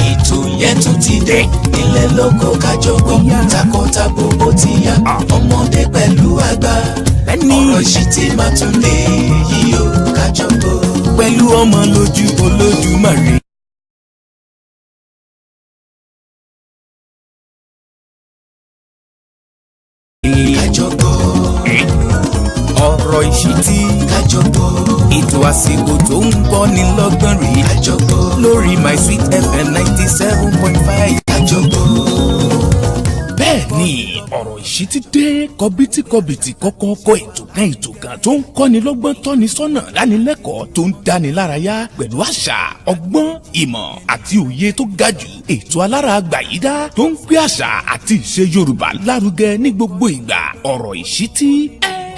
Ètò yẹn tún ti dé nílẹ̀ lóko kájọ gbọ́ takọtabo ó ti yá ọmọdé pẹ̀lú àgbà ọ̀rọ̀ ìṣítí máa tún lè yí o kájọ gbọ́. Pẹ̀lú ọmọ lójú Olódùmarè. Kájọ gbọ́. Ọ̀rọ̀ ìṣítí. Kájọ gbọ́. Ètò àsìkò tó ń kọ́ni lọ́gbọ́n rèé. Kájọ gbọ́. Lórí My Sweet FM 97.5. Kájọ gbọ́. Bẹ́ẹ̀ ni, ọ̀rọ̀ ìṣítí dé kọbítíkọbìtì kọ́kọ́kọ́, ètò kan, ètò kan tó ń kọ́ni lọ́gbọ́n, tọ́ni sọ́nà, dánilẹ́kọ̀ọ́ tó ń dáni lárayá pẹ̀lú àṣà, ọgbọ́n, ìmọ̀ àti òye tó ga jù. Ètò alára gbàyídá tó ń gbé àṣà àti ìṣe Yorùbá lárugẹ ní gbogbo ìgbà. Ọ̀rọ̀ ìṣítí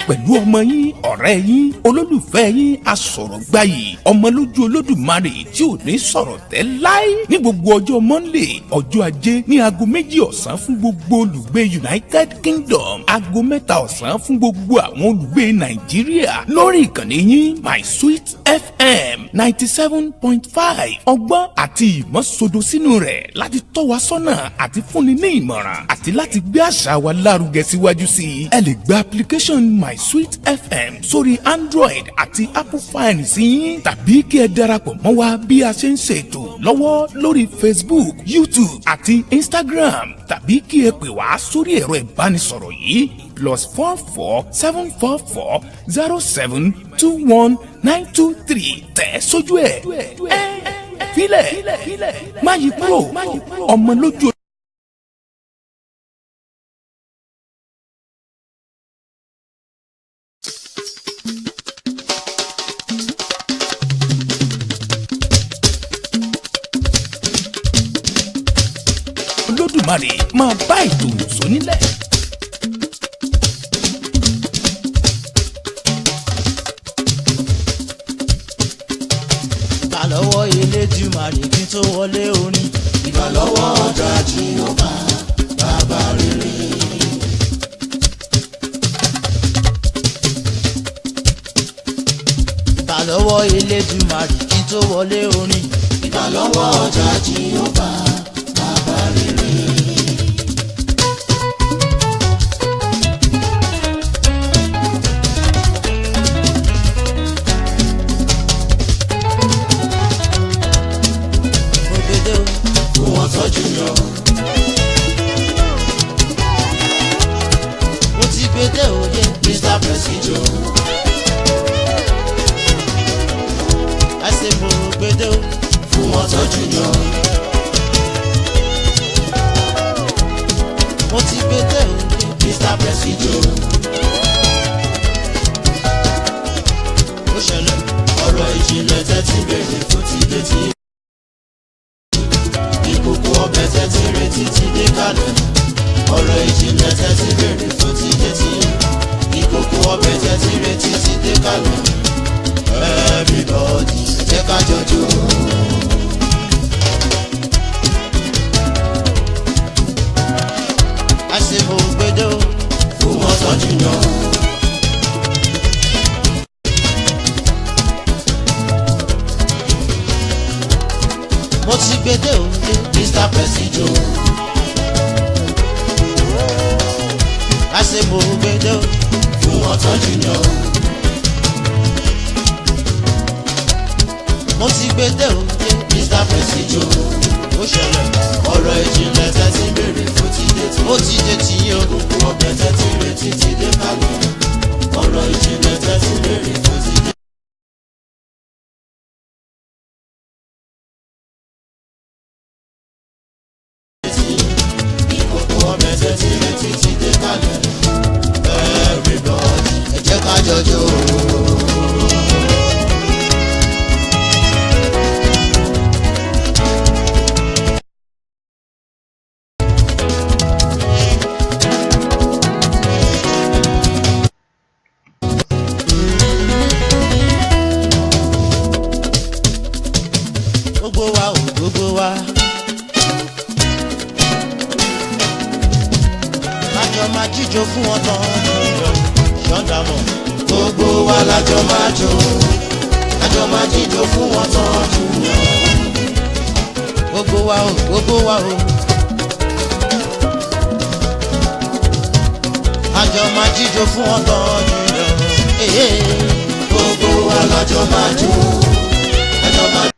pẹ̀lú ọmọ yín, ọ̀rẹ́ yín, olólùfẹ́ yín, asọ̀rọ̀gbayì, ọmọ lójú Olódùmarè tí ò ní sọ̀rọ̀ tẹ́ láí, ní gbogbo ọjọ́ Monday, ọjọ́ Ajé, ní aago 2 ọ̀sán fún gbogbo olùgbé United Kingdom, aago 3 ọ̀sán fún gbogbo àwọn olùgbé Nàìjíríà, lórí ìkànnì yín My Sweet FM 97.5. Ọgbọ́n àti ìmọ̀ sodo sínú rẹ̀ láti tọ́ wa sọ́nà àti fúnni ní ìmọ̀ràn àti láti gbé àṣà wa lárugẹ síwájú sí i. Ẹ lè gba application My Sweet FM sórí Android àti Apple phone sí yín, tàbí kí ẹ darapọ̀ mọ́ wa bí a ṣe ń ṣètò lọ́wọ́ lórí Facebook, YouTube àti Instagram, tàbí kí ẹ pè wá sórí ẹ̀rọ ìbánisọ̀rọ̀ yìí: +44 7440721923. Tẹ̀ sójú ẹ̀, filẹ̀, má yí kúrò, ọmọ lójú. Olódùmarè máa bá ètò sónílẹ̀. Ìbà lọ́wọ́ Elédùmarè kí n tó wọlé orin. Ìbà lọ́wọ́ ọjà Jèhófà, bàbá rere. Ìbà lọ́wọ́ Elédùmarè kí n tó wọlé orin. Ìbà lọ́wọ́ ọjà Jèhófà, bàbá rere. Mo gbèdé o. Fún wọn tọ́jú yọ. Mo ti gbèdé òye. Mr Presidio. Àṣẹ mo gbèdé o. Fún wọn tọ́jú yọ. Mo ti gbèdé òye. Mr Presidio. Ó ṣẹlẹ̀. Ọ̀rọ̀ ìjìnlẹ̀ tẹ́tí béèrè fún ti dé tí. Ìkòkò ọbẹ̀ tẹ́tí retí ti dé kalẹ̀. Ọ̀rọ̀ ìjìnlẹ̀ tẹ́tí béèrè fún ti dé tí. Ìkòkò ọbẹ̀ tẹ́tí retí ti dé kalẹ̀. Everybody, ẹ jẹ́ ká jọjọ́. Àṣẹ mo gbèdé o. Fún wọn tọ́jú yàn. Mo ti gbèdé òye. Mr Presidio. Àṣẹ mo gbèdé o. Fún wọn tọ́jú yàn. Mo ti gbèdé òye. Mr Presidio. Ó ṣẹlẹ̀. Ọ̀rọ̀ ìjìnlẹ̀ tẹ́tí béèrè fún ti dé tí. Ó ti dé tí yín o. Ìkòkò ọbẹ̀ tẹ́tí retí ti dé kalẹ̀. Ọ̀rọ̀ ìjìnlẹ̀ tẹ́tí béèrè fún ti dé tí. Ìkòkò ọbẹ̀ tẹ́tí retí ti dé kalẹ̀. Everybody, ẹ jẹ́ ká jọjọ́. Gbogbo wa ò, gbogbo wa. Lájọ máa jíjó fún ọ̀tàn ṣọ́ndàmọ̀. Gbogbo wa lájọ máa jó, lájọ máa jíjó fún wọn tán jù lọ. Gbogbo wa o, gbogbo wa o. Àjọ máa jíjó fún ọ̀tọ̀ jùlọ. Gbogbo wa lájọ máa jó. Àjọ máa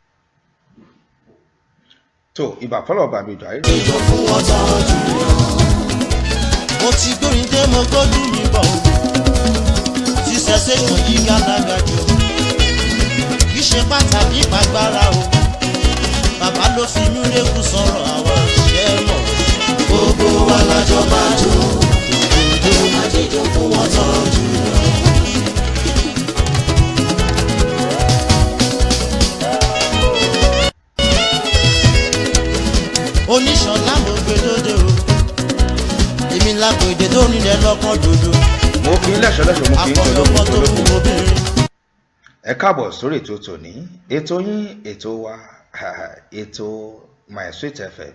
tó ìbà fọlọ́ bàbí ìjọ ayé. jíjó fún ọ̀tọ̀ jùlọ. Mo ti gbórin dé, mo gbójú mi bọ̀ o. Tí sensation yìí gàlágà jù. Kì í ṣe pàtàkì pàgbára o. Bàbá ló fi mí rékù sọ̀rọ̀ àwa ṣẹ́ mọ̀. Gbogbo wa lájọ máa jó. Gbogbo máa jíjó fún ọ̀tọ̀ jùlọ. Oníṣọ̀lá mo gbé dóde o. Èmi lápò èdè tó nílẹ̀ lọ́kàn dòdò. Mo kí í lẹ́ṣọ̀ lẹ́ṣọ̀, mo kí í Akọ̀yọ̀kọ̀ tológun tó tológun. kú obìnrin. Ẹ káàbọ̀ sórí ètò tòní, ètò yín, ètò wa, ètò My Sweet FM,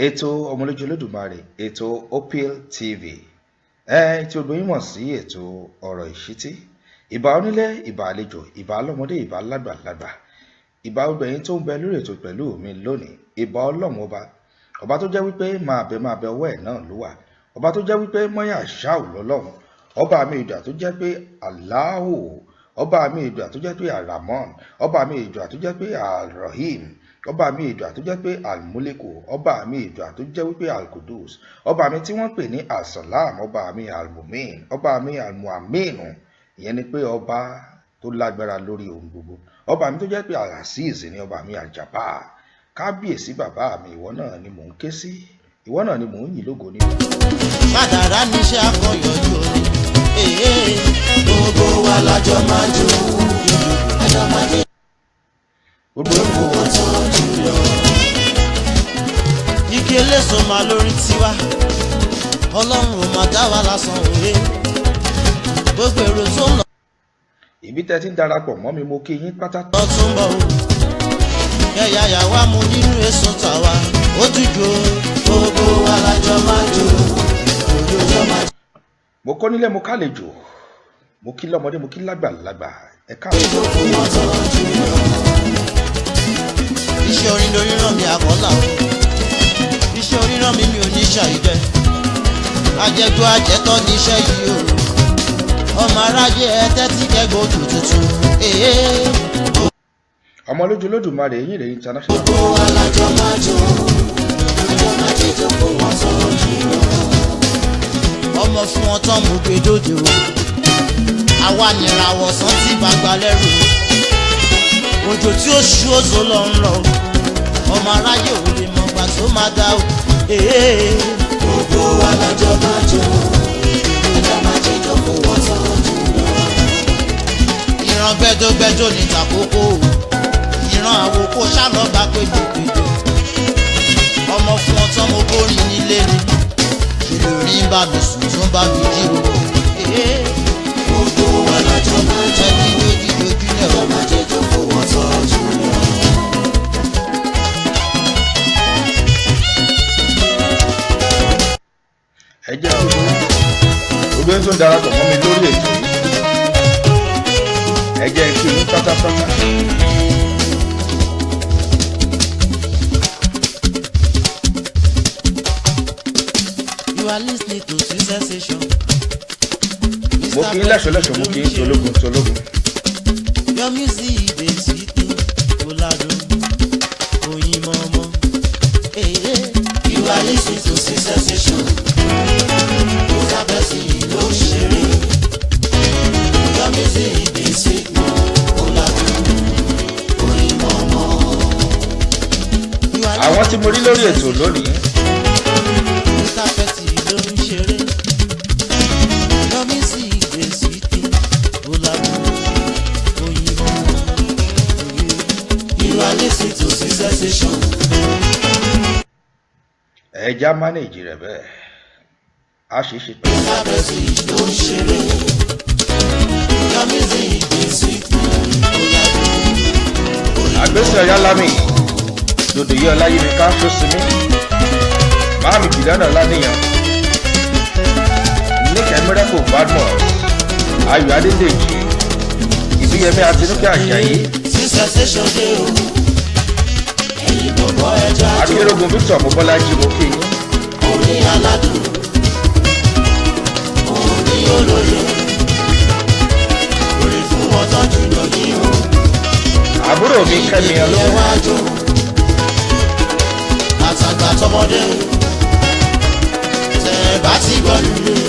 ètò ọmọlójú Olódùmarè, ètò Opil TV, ẹ tí gbogbo yín mọ̀ sí ètò ọ̀rọ̀ ìṣítí. Ìbà onílé, ìbà àlejò, ìbà ọlọ́mọdé, ìbà lágbàlagbà, ìbà obìnrin tó ń bẹ lórí ètò pẹ̀lú mi lónìí, ìbà ọlọ́run ọba, ọba tó jẹ́ wípé máa bẹ máa bẹ ọwọ́ ẹ̀ náà ló wà, ọba tó jẹ́ wípé mọ́yà ṣáù lọ́lọ́run, ọba mi ìdà tó jẹ́ pé Allahu, ọba mi ìdà tó jẹ́ pé Arahman, ọba mi ìdà tó jẹ́ pé Alrahim, ọba mi ìdà tó jẹ́ pé Almuliku, ọba mi ìdà tó jẹ́ wípé Alkudus, ọba mi tí wọ́n pè ní Asalam, ọba mi Almumin, ọba mi Almuaminu, ìyẹn ni pé ọba tó lágbára lórí ohun gbogbo, ọba mi tó jẹ́ pé Alaziz ni, ọba mi Aljaba. Kábíyèsí bàbá mi, ìwọ náà ni mò ń ké sí, ìwọ náà ni mò ń yìn lógo ní. Kádàrá níṣẹ́ akọ̀yọ̀jú o. Gbogbo wa lájọ máa jó. Àjọ máa jíjó Gbogbo fún ọ̀tọ̀ jùlọ. Igi eléso máa lórí tiwa. Ọlọ́run ò máa dá wa lásán òye. Gbogbo èrò tó ń lọ ibi tẹ́ ti ń darapọ̀ mọ́ mi, mo kí yín pátá. tún bọ̀ o. Kẹ̀yà yà wá mu nínú èso tàwa. Ó dùjò. Gbogbo wa lájọ máa jó. Àjọ máa Mo kọ́ nílé, mo kálejò, mo kí lọ́mọdé, mo kí lágbàlagbà, ẹ káàbọ̀. jíjó fún ọ̀tọ̀ jùlọ. Iṣẹ́ orin lórí ràn mí àkọ́là o. Iṣẹ́ orin ràn mí, mi ò ní ṣàìjẹ. Ajẹgbó ajẹtọ́ níṣẹ́ yìí o. Ọmọ aráyé ẹ tẹ́tí kẹ́gbọ́ òdù tuntun. Ọmọ lójú Olódùmarè eyín rẹ̀ international. Gbogbo wa lájọ máa jó. Àjọ máa jíjó fún ọ̀tọ̀ jùlọ. Ọmọ fún wọn tán, mo gbé dòde o. Àwa nìràwọ̀ sán tí bàgbà lẹ́rù. Òjò tí ó ṣú òzò lọ ń rọ o. Ọmọ aráyé ò lè mọ̀gbà tó máa dá o. Gbogbo wa lájọ máa jó. Àjọ máa jíjó fún ọ̀tọ̀ jùlọ. Ìran gbẹdọgbẹdọ ní tàkókò o. Ìran àwòkọ ṣàlọba péjọpéjọ. Ọmọ fún ọtán, mo bórin nílé ni ṣèlú rí ń bá mi sùn tún bá mi jí o. Gbogbo wa lájọ máa jó. Ẹni lójú lójú náà. Àjọ máa jíjó fún ọ̀tọ̀ jùlọ. Ẹ jẹ́ kí gbogbo yín tó ń darapọ̀ mọ́ mi lórí ètò yìí, ẹ jẹ́ kí yín pátápátá. You are listening to Sweet Sensation. Mo kí yín lẹ́ṣọ̀ lẹ́ṣọ̀, mo kí yín tológun tológun. Your music dey sweet me, Olado, Oyin mọ́mọ́. You are listening to Sweet Sensation. Mr. Percy ló ń ṣeré. Your music dey sweet me, Olado, Oyin mọ́mọ́. You are Àwọn tí mo rí lórí ètò lónìí, Mr. Percy ló ń ṣeré. Your music dey sweet me, Olado, Oyin mọ́mọ́. You are listening to Sweet Sensation. Ẹ já manage rẹ̀ bẹ́ẹ̀, a ṣe é ṣe pẹ̀lú. Mr. Percy ló ń ṣeré. Your music dey sweet me, Olado, Àgbésẹ̀ ọ̀yá lámì dòdò yìí, ọláyími ká sósinmi, máàmì bìlọ́nà lánìyàn, níkẹ́ miracle, Badmus, Ayọ̀ Adédèjì, Ìbíyẹmí, Àtinúkẹ́ Àjàyí. Sweet Sensation dé o. Ẹ̀yin bọ̀bọ̀ ẹja jó. Akérògùn Victor Mobọ́lájí, mo kí yín. Orin aládùn, orin olóye, orin fún wọn tọ́jú lọ yìí o. Àbúrò mi Kẹ́mi Ẹ Olóhùn. wá jó. Àtàgbà tọmọdé, tẹ bá ti gbọ́ lulẹ̀,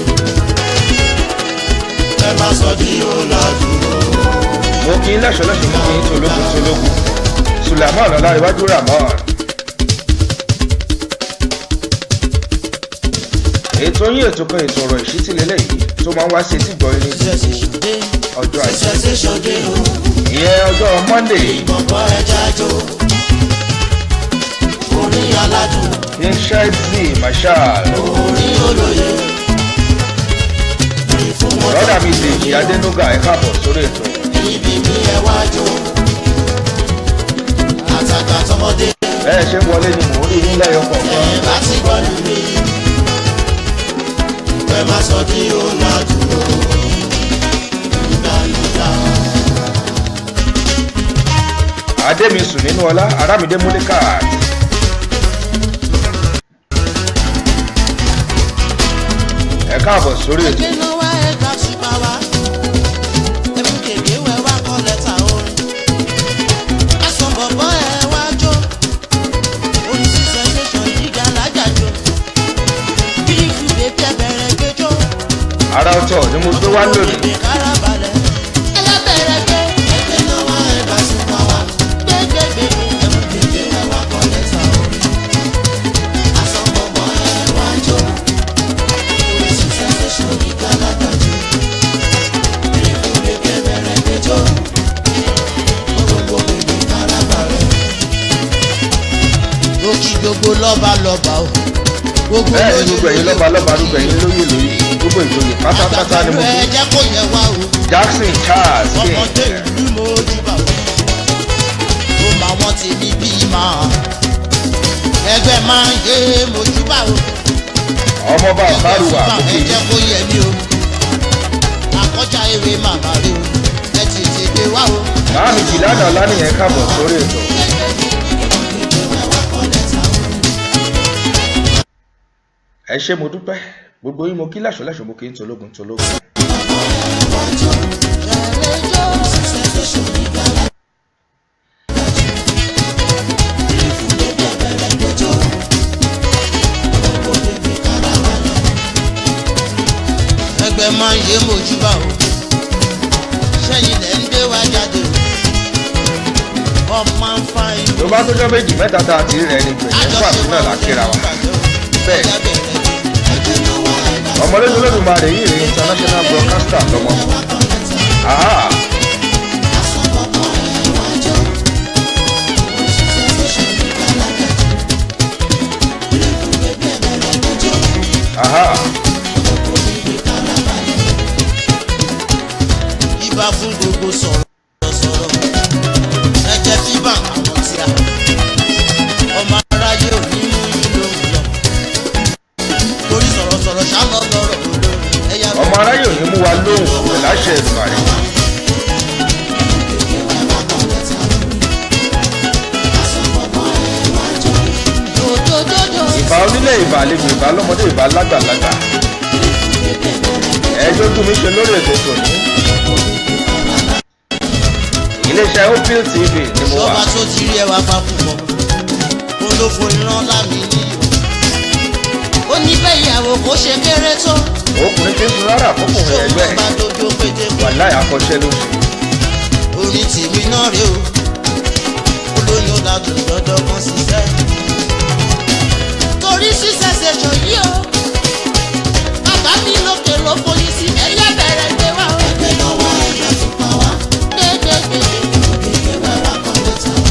ẹ má sọ di ọ̀làjú o. Mo kí yín lẹ́ṣọ̀ lẹ́ṣọ̀, mo kí yín tológun tológun. Sulaimon Ọláríwájú Ramon. Ètò yín, ètò kan, ètò ọ̀rọ̀ ìṣítí lélẹ́yìí tó máa ń wá sí etí gbọ́ yín ní Sensation dé, ọjọ́ Ajé, sensation dé o. ìyẹn ọjọ́ Monday. Bọ̀bọ̀ ẹja jó. Orin aládùn, King Shaizi Marshal. orin olóye, orin fún wọn Brother mi Dèjì Adénúgà, ẹ káàbọ̀ sórí ètò. Ibi mi ẹ wá jó. Àtàgbà tọmọdé, Bẹ́ẹ̀ ṣe ń wọlé ni mò ń rí yín lẹ́yọ kọ̀ọ̀kan. ẹ bá ti gbọ́ lulẹ̀, ẹ má sọ di ọ̀làjú o. Ìgbàlódà. Adémisùn nínú ọlá, Arámidé Múlíkàt. Ẹ káàbọ̀ sórí ètò. Ẹgbẹ́ náà wá, ẹgbà ṣùgbọ́n wá. Ẹmú kèké wẹ wá kọ́ lẹ́tà orin. Ẹ̀sùn bọ̀bọ̀ ẹ wá jó. Orin sí sensation yìí gàlájà jó. Bírífù bèbí ẹ bẹ̀rẹ̀ gbẹjọ́. Ara ọ̀tọ̀ ni mo gbé wá lónìí. Bèbè kára balẹ̀. Ẹlẹ́bẹ̀rẹ̀ gbé. Ẹgbẹ́ náà wá, ẹgbà ṣùgbọ́n wá. Gbégbégbé. Ẹmú kèké wẹ wá kọ́ lẹ́tà orin. Ẹ̀sùn bọ̀bọ̀ ẹ wá jó. Orin sí sensation yìí gàlájà jó. Bírífù bèbí ẹ bẹ̀rẹ̀ gbẹjọ́. Gbogbo bèbè kára balẹ̀. Ó kí gbogbo lọ́ba lọ́ba o. Gbogbo Bẹ́ẹ̀ ni gbogbo ẹ̀yin lọ́ba lọ́ba, gbogbo ẹ̀yin lóyè lóyè, gbogbo ìjòyè pátápátá ni mo ẹ kí. jẹ́ kó yẹ wá o. Jackson Charles Ọmọdé King. ìlú mojúbà o. Ó máa wọ́n ti ní bí máa. Ẹgbẹ́ máa ń yé mojúbà o. Ọmọọba Ọ̀kárùwà, mo Ẹ kí jẹ́ yín. kó yẹ mí o. Àkọjá ewé màmá rẹ o. Ẹ tètè gbé wá o. Máàmì Jìlánà Ọlánìyẹn, káàbọ̀ sórí ètò. Ẹ ṣé, mo dúpẹ́. Gbogbo yín mo kí láṣọ láṣọ, mo kí ń tológun tológun. Ẹgbẹ́ máa ń yé mojúbà o. Sẹ́yìn lẹ́ ń gbé wá jáde o. Ọmọ ń fa ìlú. Tó bá tójọ́ méjì mẹ́ta tá a ti rí rẹ̀ ni gbẹ̀yẹ́ fún àmì náà lákìra wa. Bẹ́ẹ̀ ọmọlójú Olódùmarè yìí rí international broadcaster lọmọ. Aha. Aha. Ibà fún gbogbo sọ̀rọ̀ sọ̀rọ̀. Ẹ jẹ́ fíbà àwọn tí a. Ọmọ aráyé ò ní mú yín lóhùn lọ. Torí sọ̀rọ̀sọ̀rọ̀ ṣálọ̀ lọ́rọ̀ olórin. Ẹ̀yà Ọmọ aráyè ò ní mú wa lóhùn pẹ̀lú àṣẹ Èdùmàrè. Dòdòdòdò. Ìbà onílé, ìbà àlejò, ìbà lọ́mọdé, ìbà lágbàlagbà. Ẹjọ́ tún mi ṣe lórí ètò tòní. Iléeṣẹ́ Opil TV ni mo wà. Sọba tó ti rí ẹwà fa púpọ̀, olófo ìran lámì níyò. Ó ní bẹ́ẹ̀ ìyàwó kò ṣe kéré tó. Ọkùnrin tí ń sun rárá àkókò ẹgbẹ́ Ṣé bá dojú pété wà láì akọ́ṣẹ́ ló ṣe. Orin tèmi náà rèé o, olóyún ládùn dandan kan ṣiṣẹ́. Torí ṣiṣẹ́ ṣe ṣàn yí o, bàbá mi lókè ló foyín sí ẹyẹ bẹ̀rẹ̀ gbé wá o. Ẹgbẹ́ náà wá, ẹgbẹ́ tó pa wá. Gbégbégbé. Òkèké wá wá kọ́ lẹ́tà o.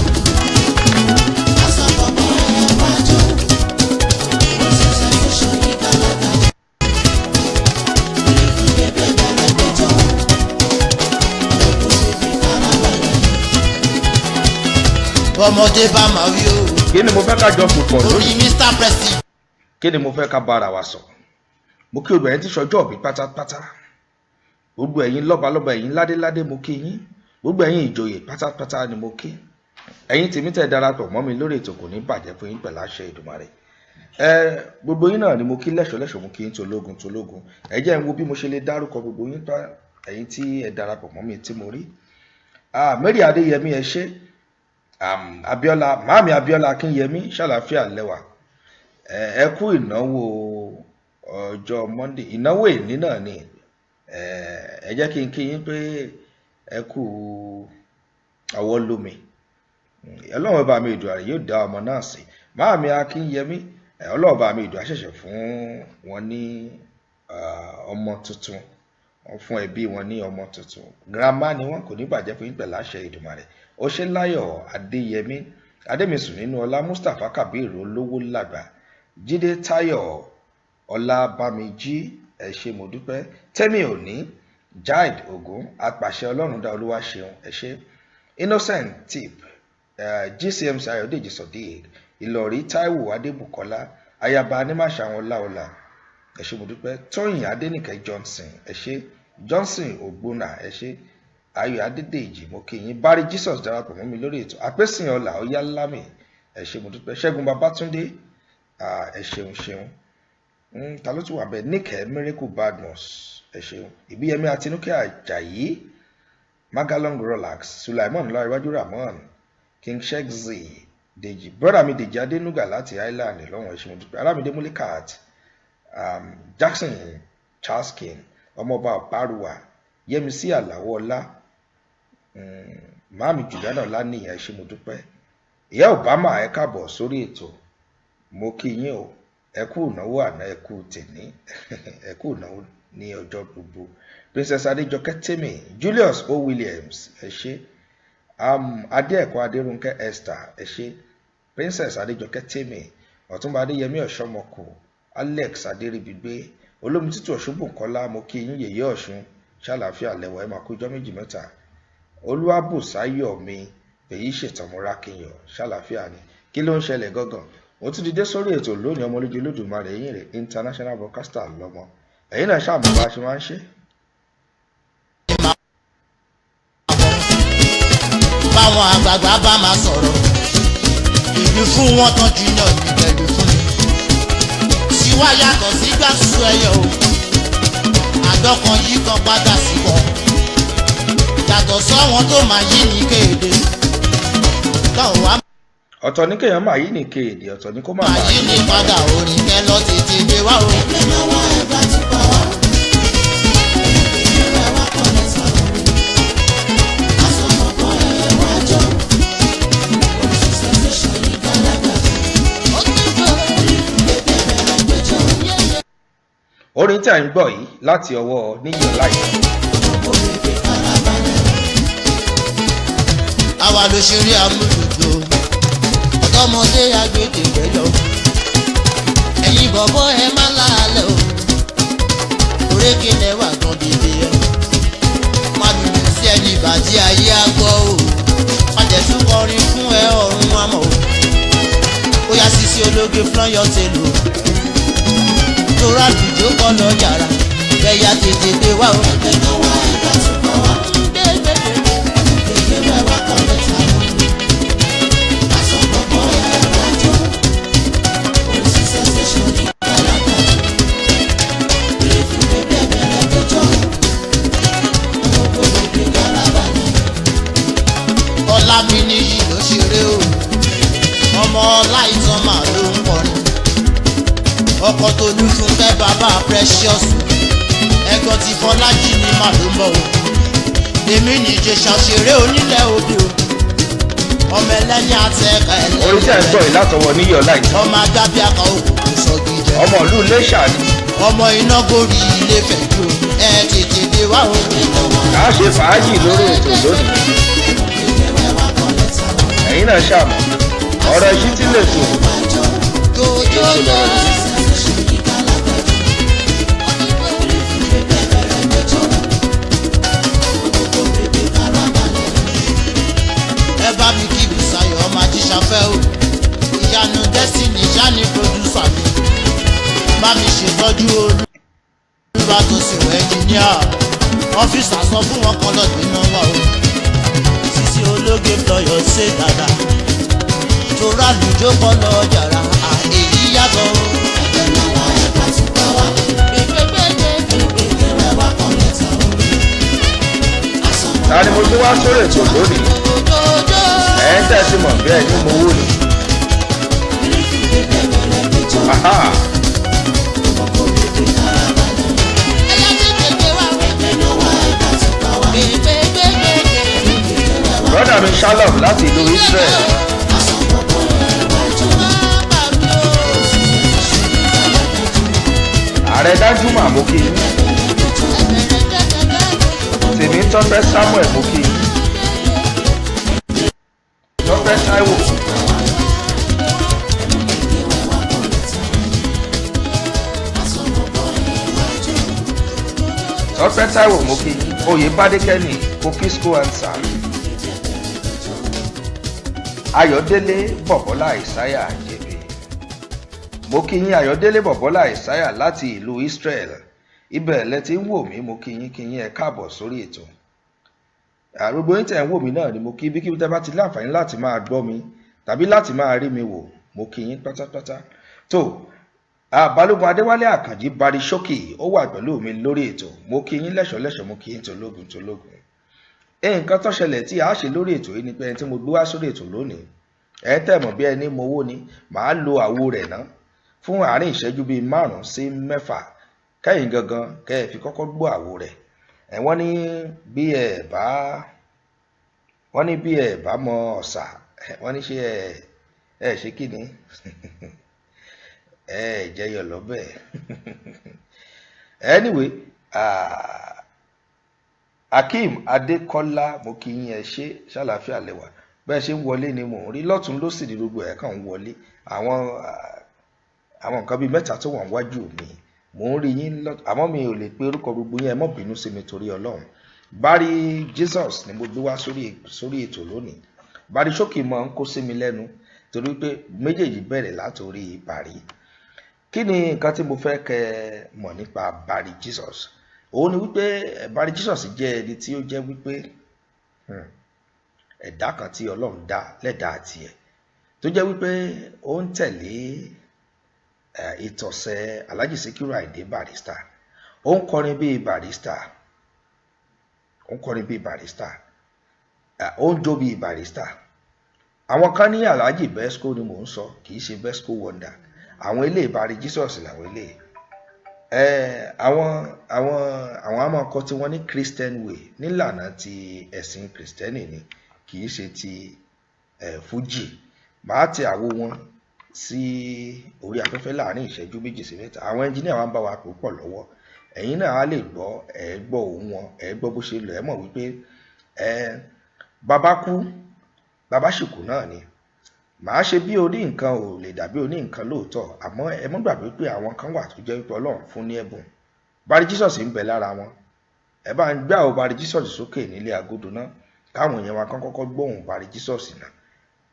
Aṣọ bọ̀bọ̀ ẹ̀ wá jó. Ṣiṣẹ́ ṣe ṣàn yí kálákà. Ìrìkì bẹ́ẹ̀ bẹ̀rẹ̀ gbẹjọ́. Ọmọdé bá máa wí o. Kí ni mo fẹ́ ká jọ pò pọ̀ Orí lónìí? Mr President. Kí ni mo fẹ́ ká bára wa sọ? Mo kí obìnrin tí sọjọ́ òbí pátápátá, gbogbo ẹ̀yin lọ́balọ́ba, ẹ̀yin ládéládé, mo kí yín. Gbogbo ẹ̀yin ìjòyè pátápátá ni mo kí. Ẹ̀yin tèmi tẹ́ darapọ̀ mọ́ mi lórí ètò, kò ní bàjẹ́ fún yín pẹ̀lú àṣẹ Èdùmàrè. Ẹ gbogbo yín náà ni mo kí lẹ́ṣọ̀lẹ́ṣọ̀, mo kí yín tológun tológun. Ẹ jẹ́ n wo bí mo ṣe lè dárúkọ gbogbo yín tán, ẹ̀yin tí ẹ darapọ̀ mọ́ mi tí mo rí. Mary Adéyẹmí, ẹ ṣé. Abíọ́lá, Máàmí Abíọ́lá Akínyẹmí, ṣàlàáfíà lẹ́wà. Ẹ kú ìnáwó ọjọ́ Monday, ìnáwó èní náà ni. Ẹ jẹ́ kí n kí yín pé ẹ kú ọwọ́ lómi. Ọlọ́run bá mi Èdùàrè yóò dá ọmọ náà sí. Máàmí Akínyẹmí, Ọlọ́run bá mi Èdùà ṣẹ̀ṣẹ̀ fún wọn ní ọmọ tuntun, wọ́n fún ẹbí wọn ní ọmọ tuntun. Girama ni wọn, kò ní bàjẹ́ fún yín pẹ̀lú àṣẹ Èdùmàrè. Ọṣẹ́láyọ̀ Adéyẹmí, Adémísùn nínú ọlá, Mustapha Kabir olówó làgbà, Jídé Táyọ̀ Ọlábàmíjí, ẹ ṣé mo dúpẹ́. Tẹ́mi Òní, Jaid Ogun, apàṣẹ Ọlọ́run dá olúwa ṣeun, ẹ ṣé. Innocent Tip, GCMC Ayọ̀dèjì Sodiq, Ìlọrí Táíwò Adébùkọ́lá, ayaba Anímàṣàwọn Ọláọlá, ẹ ṣé mo dúpẹ́. Tóyìn Adénìkẹ́ Johnson, ẹ ṣé. Johnson Ògbónà, ẹ ṣé. Ayọ̀ Adédèjì, mo kí yín. Barry Jesus darapọ̀ mọ́ mi lórí ètò. Àpèsìn ọlà Ọyálámì, ẹ ṣé mo dúpẹ́. Ṣẹ́gun Babátúndé, ẹ ṣeun ṣeun. Ta ló tún wà bẹ́ẹ̀? Níkẹ́ Miracle Badmus, ẹ ṣeun. Ìbíyẹmí Àtinúkẹ́ Àjàyí, Magalong Relax, Sulaimon Ọláríwájú Ramon, King Shexy, Dèjì, brother mi Dèjì Adénúgà láti Island lọ́wọ́n, ẹ ṣé mo dúpẹ́. Alámídé Múlíkàt, Jackson Charles King, ọmọọba Ọ̀páruwà, Yẹmisí Àlàó Ọlá, Máàmì Juliana Ọláníyàn, ẹ ṣé mo dúpẹ́. Ìyá Obama, ẹ káàbọ̀ sórí ètò, mo kí yín o. Ẹ kú ìnáwó àná, ẹ kú tèní, ẹ kú ìnáwó ní ọjọ́ gbogbo. Princess Adéjọkẹ́ Tèmi, Julius O Williams, ẹ ṣé. Adéẹ̀kọ́ Adérúnkẹ́ Esther, ẹ ṣé. Princess Adéjọkẹ́ Tèmi, Ọ̀túnba Adéyẹmí Ọ̀ṣọ́mọkù, Alex Adéríbigbé, Olómi Tútù Ọ̀ṣunbùnkọ́lá, mo kí yín. Yèyé Ọ̀ṣun, ṣàlàáfíà lẹ́wọ̀, ẹ máa kú ijọ́ méjì mẹ́ta. Olúwàbùsáyọ̀mí èyí ṣètànmúrákìyàn, ṣàlàáfíà ni. Kí ló ń ṣẹlẹ̀ gangan? Mo tún ti dé sórí ètò lónìí, ọmọ olójú Olódùmarè ẹ̀yìn rẹ̀ international broadcaster lọ́mọ. Ẹ̀yin náà ṣàmù bá a ṣe máa ń ṣe. Báwọn àgbààgbà bá máa sọ̀rọ̀, ìlú fún wọn tán jìnnà ìbẹ̀lú fún mi. Tiwa yàtọ̀ sí gbàsú ẹyọ o, àdọ́kan yìí kan padà sí wọn. Yàtọ̀ sọ́wọ́n tó máa yí ní kéde. Tọ́ wa Ọ̀tọ̀ ní kéèyàn máa yí ní kéèdè, ọ̀tọ̀ ní kó máa máa yí ní padà, orin kẹ́ lọ tètè gbé wá o. Ẹgbẹ́ lọ́wọ́ ẹ bá ti pa wá. Ìrora wa kọ́ lẹ sọ̀rọ̀. Àsọ̀kọ̀kọ̀ ẹ̀ wá jọ. Oríṣi sensation yìí gàlágà. Bébè bẹ̀rẹ̀ gbẹ́jọ́. Orin tí à ń gbọ́ yìí láti ọwọ́ Níyì Ọláìtàn. Gbogbo bèbè farabalẹ̀. Àwa ló ṣeré amúlùdó, ọ̀dọ́mọdé agbèdè gbẹ́yọ̀. Ẹ̀yin bọ̀bọ̀ ẹ má lálẹ́ o, òrékè lẹ́wà gan bèbè ẹ. Má lùlù sí ẹni ìbàdí ayé á gbọ́ o, má jẹ́ tún kọrin fún ẹ ọ̀run àmọ́ o. Ó yá, sisi ológe flọ́yọ̀ tèlò, torá àlùjọ kọ́ lọ yàrá, bẹ́yà tètè gbé wá o. Ẹgbẹ́ lọ́wọ́ ẹ bá ti pa wá. Bèbè wa kọ́ lẹ sọ̀rọ̀. Àsọ̀kọ̀kọ̀ ẹ̀ wá jọ. Oríṣi sensation yìí gàlágà. Bèbè bẹ̀rẹ̀ gbẹ́jọ́. Gbogbo bèbè farabalẹ̀. Ọlá mi níyì ló ṣeré o, ọmọ Ọláìtàn mà ló ń kọrin, ọkọ tó ní Fúnkẹ́, bàbá Precious, ẹ̀gbọ́n ti Fọlájì ní mà ló ń bọ̀ o. Èmi ní Ìjẹ̀ṣà ṣeré onílẹ̀ òbí o, ọmọ ẹlẹ́ni àtẹ̀kẹ́. Orin tí à ń gbọ́ yìí látọwọ́ Níyì Ọláìtàn. Ọmọ agbábíàkà òkùnkùn sọ̀gìjẹ. Ọmọ ìlú Iléṣà ni. Ọmọ iná gorí ilé fẹ̀jú, ẹ tètè dé wá o. Kà á ṣe fàájì lórí ètò lónìí. Ẹ̀yin náà ṣàmù ọ̀rọ̀ ìṣítí lè tò Jòjòjò. ètò lọ̀rọ̀ yìí. Ẹ bá mi kí Bùsáyọ̀ ọmọ ajíṣafẹ́ o, ìyanu Destiny ṣáni producer mi, bá mi ṣètọ́jú olúwa tó sì wọ ẹnjìníà ọ́fíìsà, sọ fún wọn kan lọ́dún náà wà o, sísí olóògbé. Ológe flọyọ ṣe dada. Torá lùjọ kọ́ lọ jàrá, èyí yàtọ̀. Ẹgbẹ́ náà wá ẹ̀ka tún bá wa. Gbẹgbẹgbẹgbẹgbẹ. Ìrẹ̀ wá kan lẹ́tà orí. Ta ni mo gbé wá sórí ètò lónìí? Ẹ̀ ń tẹ̀sí mọ̀ bí ẹni mo wó ni. Aha. Brọ́dà mi Shalom láti ìlú Israel. Ààrẹ Dájúmọ̀ mo kí yín. Tèmi Tọ́pẹ́ Samuel mo kí yín. Tọ́pẹ́ Táíwò. Tọ́pẹ́ Táíwò mo kí yín. Oyèbádé Kẹ́ni Koki school answer. Ayọ̀délé Bọ̀bọ́lá Ìsáyà JP. Mo kí yín Ayọ̀délé Bọ̀bọ́lá Ìsáyà láti ìlú Israel. Ibẹ̀ lẹ ti ń wò mí, mo kí yín kí yín ẹ káàbọ̀ sórí ètò. Àrùgbó yín tẹ̀ ń wò mí náà ni mo kí bí kí tẹ́ bá ti láǹfààní láti máa gbọ́ mi tàbí láti máa rí mi wò, mo kí yín pátápátá. Tó Balógun Adéwálé Àkànjí Barisókì ó wà pẹ̀lú mi lórí ètò. Mo kí yín lẹ́ṣọ̀ọ́lẹ́ṣọ̀ọ́, mo kí yín tológun tológun. Nǹkan tó ṣẹlẹ̀ tí a ṣe lórí ètò yìí ni pé ẹni tí mo gbé wá sórí ètò lónìí, ẹ tẹ̀ mọ̀ bí ẹni mowó ni, màá lo àwo rẹ̀ ná fún àárín ìṣẹ́jú bíi 5 sí 6 kẹ́yìn gangan kẹ́ ẹ fi kọ́kọ́ gbọ́ àwo rẹ̀. Ẹ wọ́n ní bí ẹ bá wọ́n ní bí ẹ bá mọ ọ̀sà, wọ́n ní ṣé ẹ ẹ ṣe kí ni ẹ jẹyọ lọ́bẹ̀. Anyway, Akeem Adekola mo kí yín, ẹ ṣé, ṣàlàáfíà lẹ́wà. Bẹ́ẹ̀ ṣe ń wọlé ni mò ń rí lọ́tún lósì ní gbogbo ẹ̀ kàn ń wọlé. Àwọn àwọn nǹkan bíi mẹ́ta tó wà níwájú mi mò ń rí yín lọ́tún, àmọ́ mi ò lè pe orúkọ gbogbo yín, ẹ má bínú sí mi torí Ọlọ́run. Bari Jesus ni mo gbé wá sórí ètò lónìí. Bari Ṣókì mọ̀ ń kó sí mi lẹ́nu torí pé méjèèjì bẹ̀rẹ̀ látòrí Bari. Kí ni nǹkan tí mo fẹ́ kẹ́ ẹ mọ̀ nípa Bari Jesus? Òun ni wípé Bari Jesus jẹ́ ẹni tí ó jẹ́ wípé ẹ̀dá kan tí Ọlọ́run dá lẹ́dàá tiẹ̀ tó jẹ́ wípé ó ń tẹ̀lé ìtọ̀sẹ̀ Alhaji Sikiru Ayinde Barrister. Ó ń kọrin bíi Barrister, ó ń kọrin bíi Barrister, ó ń jó bíi Barrister. Àwọn kan ní Alhaji Besco ni mò ń sọ, kì í ṣe Besco Wonder. Àwọn ilé Bari Jesus làwọn ilé. Àwọn àmọ́ kọ tí wọ́n ní Christian way, nílànà ti ẹ̀sìn Kristẹni ni, kì í ṣe ti Fuji. Màá tẹ àwo wọn sí orí afẹ́fẹ́ láàrin ìṣẹ́jú 2 sí 3. Àwọn ẹnjíníà wa ń bá wa pò pọ̀ lọ́wọ́. Ẹ̀yin náà á lè gbọ́, ẹ gbọ́ ohùn wọn, ẹ gbọ́ bó ṣe lọ, ẹ mọ̀ wípé bàbá kú, bàbá sì kú náà ni. Màá ṣe bí orí nǹkan ò lè dàbí oní nǹkan lóòótọ́, àmọ́ ẹ mọ́ gbàgbé pé àwọn kan wà tó jẹ́ wípé Ọlọ́run fún ní ẹ̀bùn. Bari Jesus ń bẹ lára wọn. Ẹ bá ń gbé àwọn Bari Jesus sókè nílé agodo náà, káwọn èèyàn wa kán kọ́kọ́ gbóhùn Bari Jesus náà,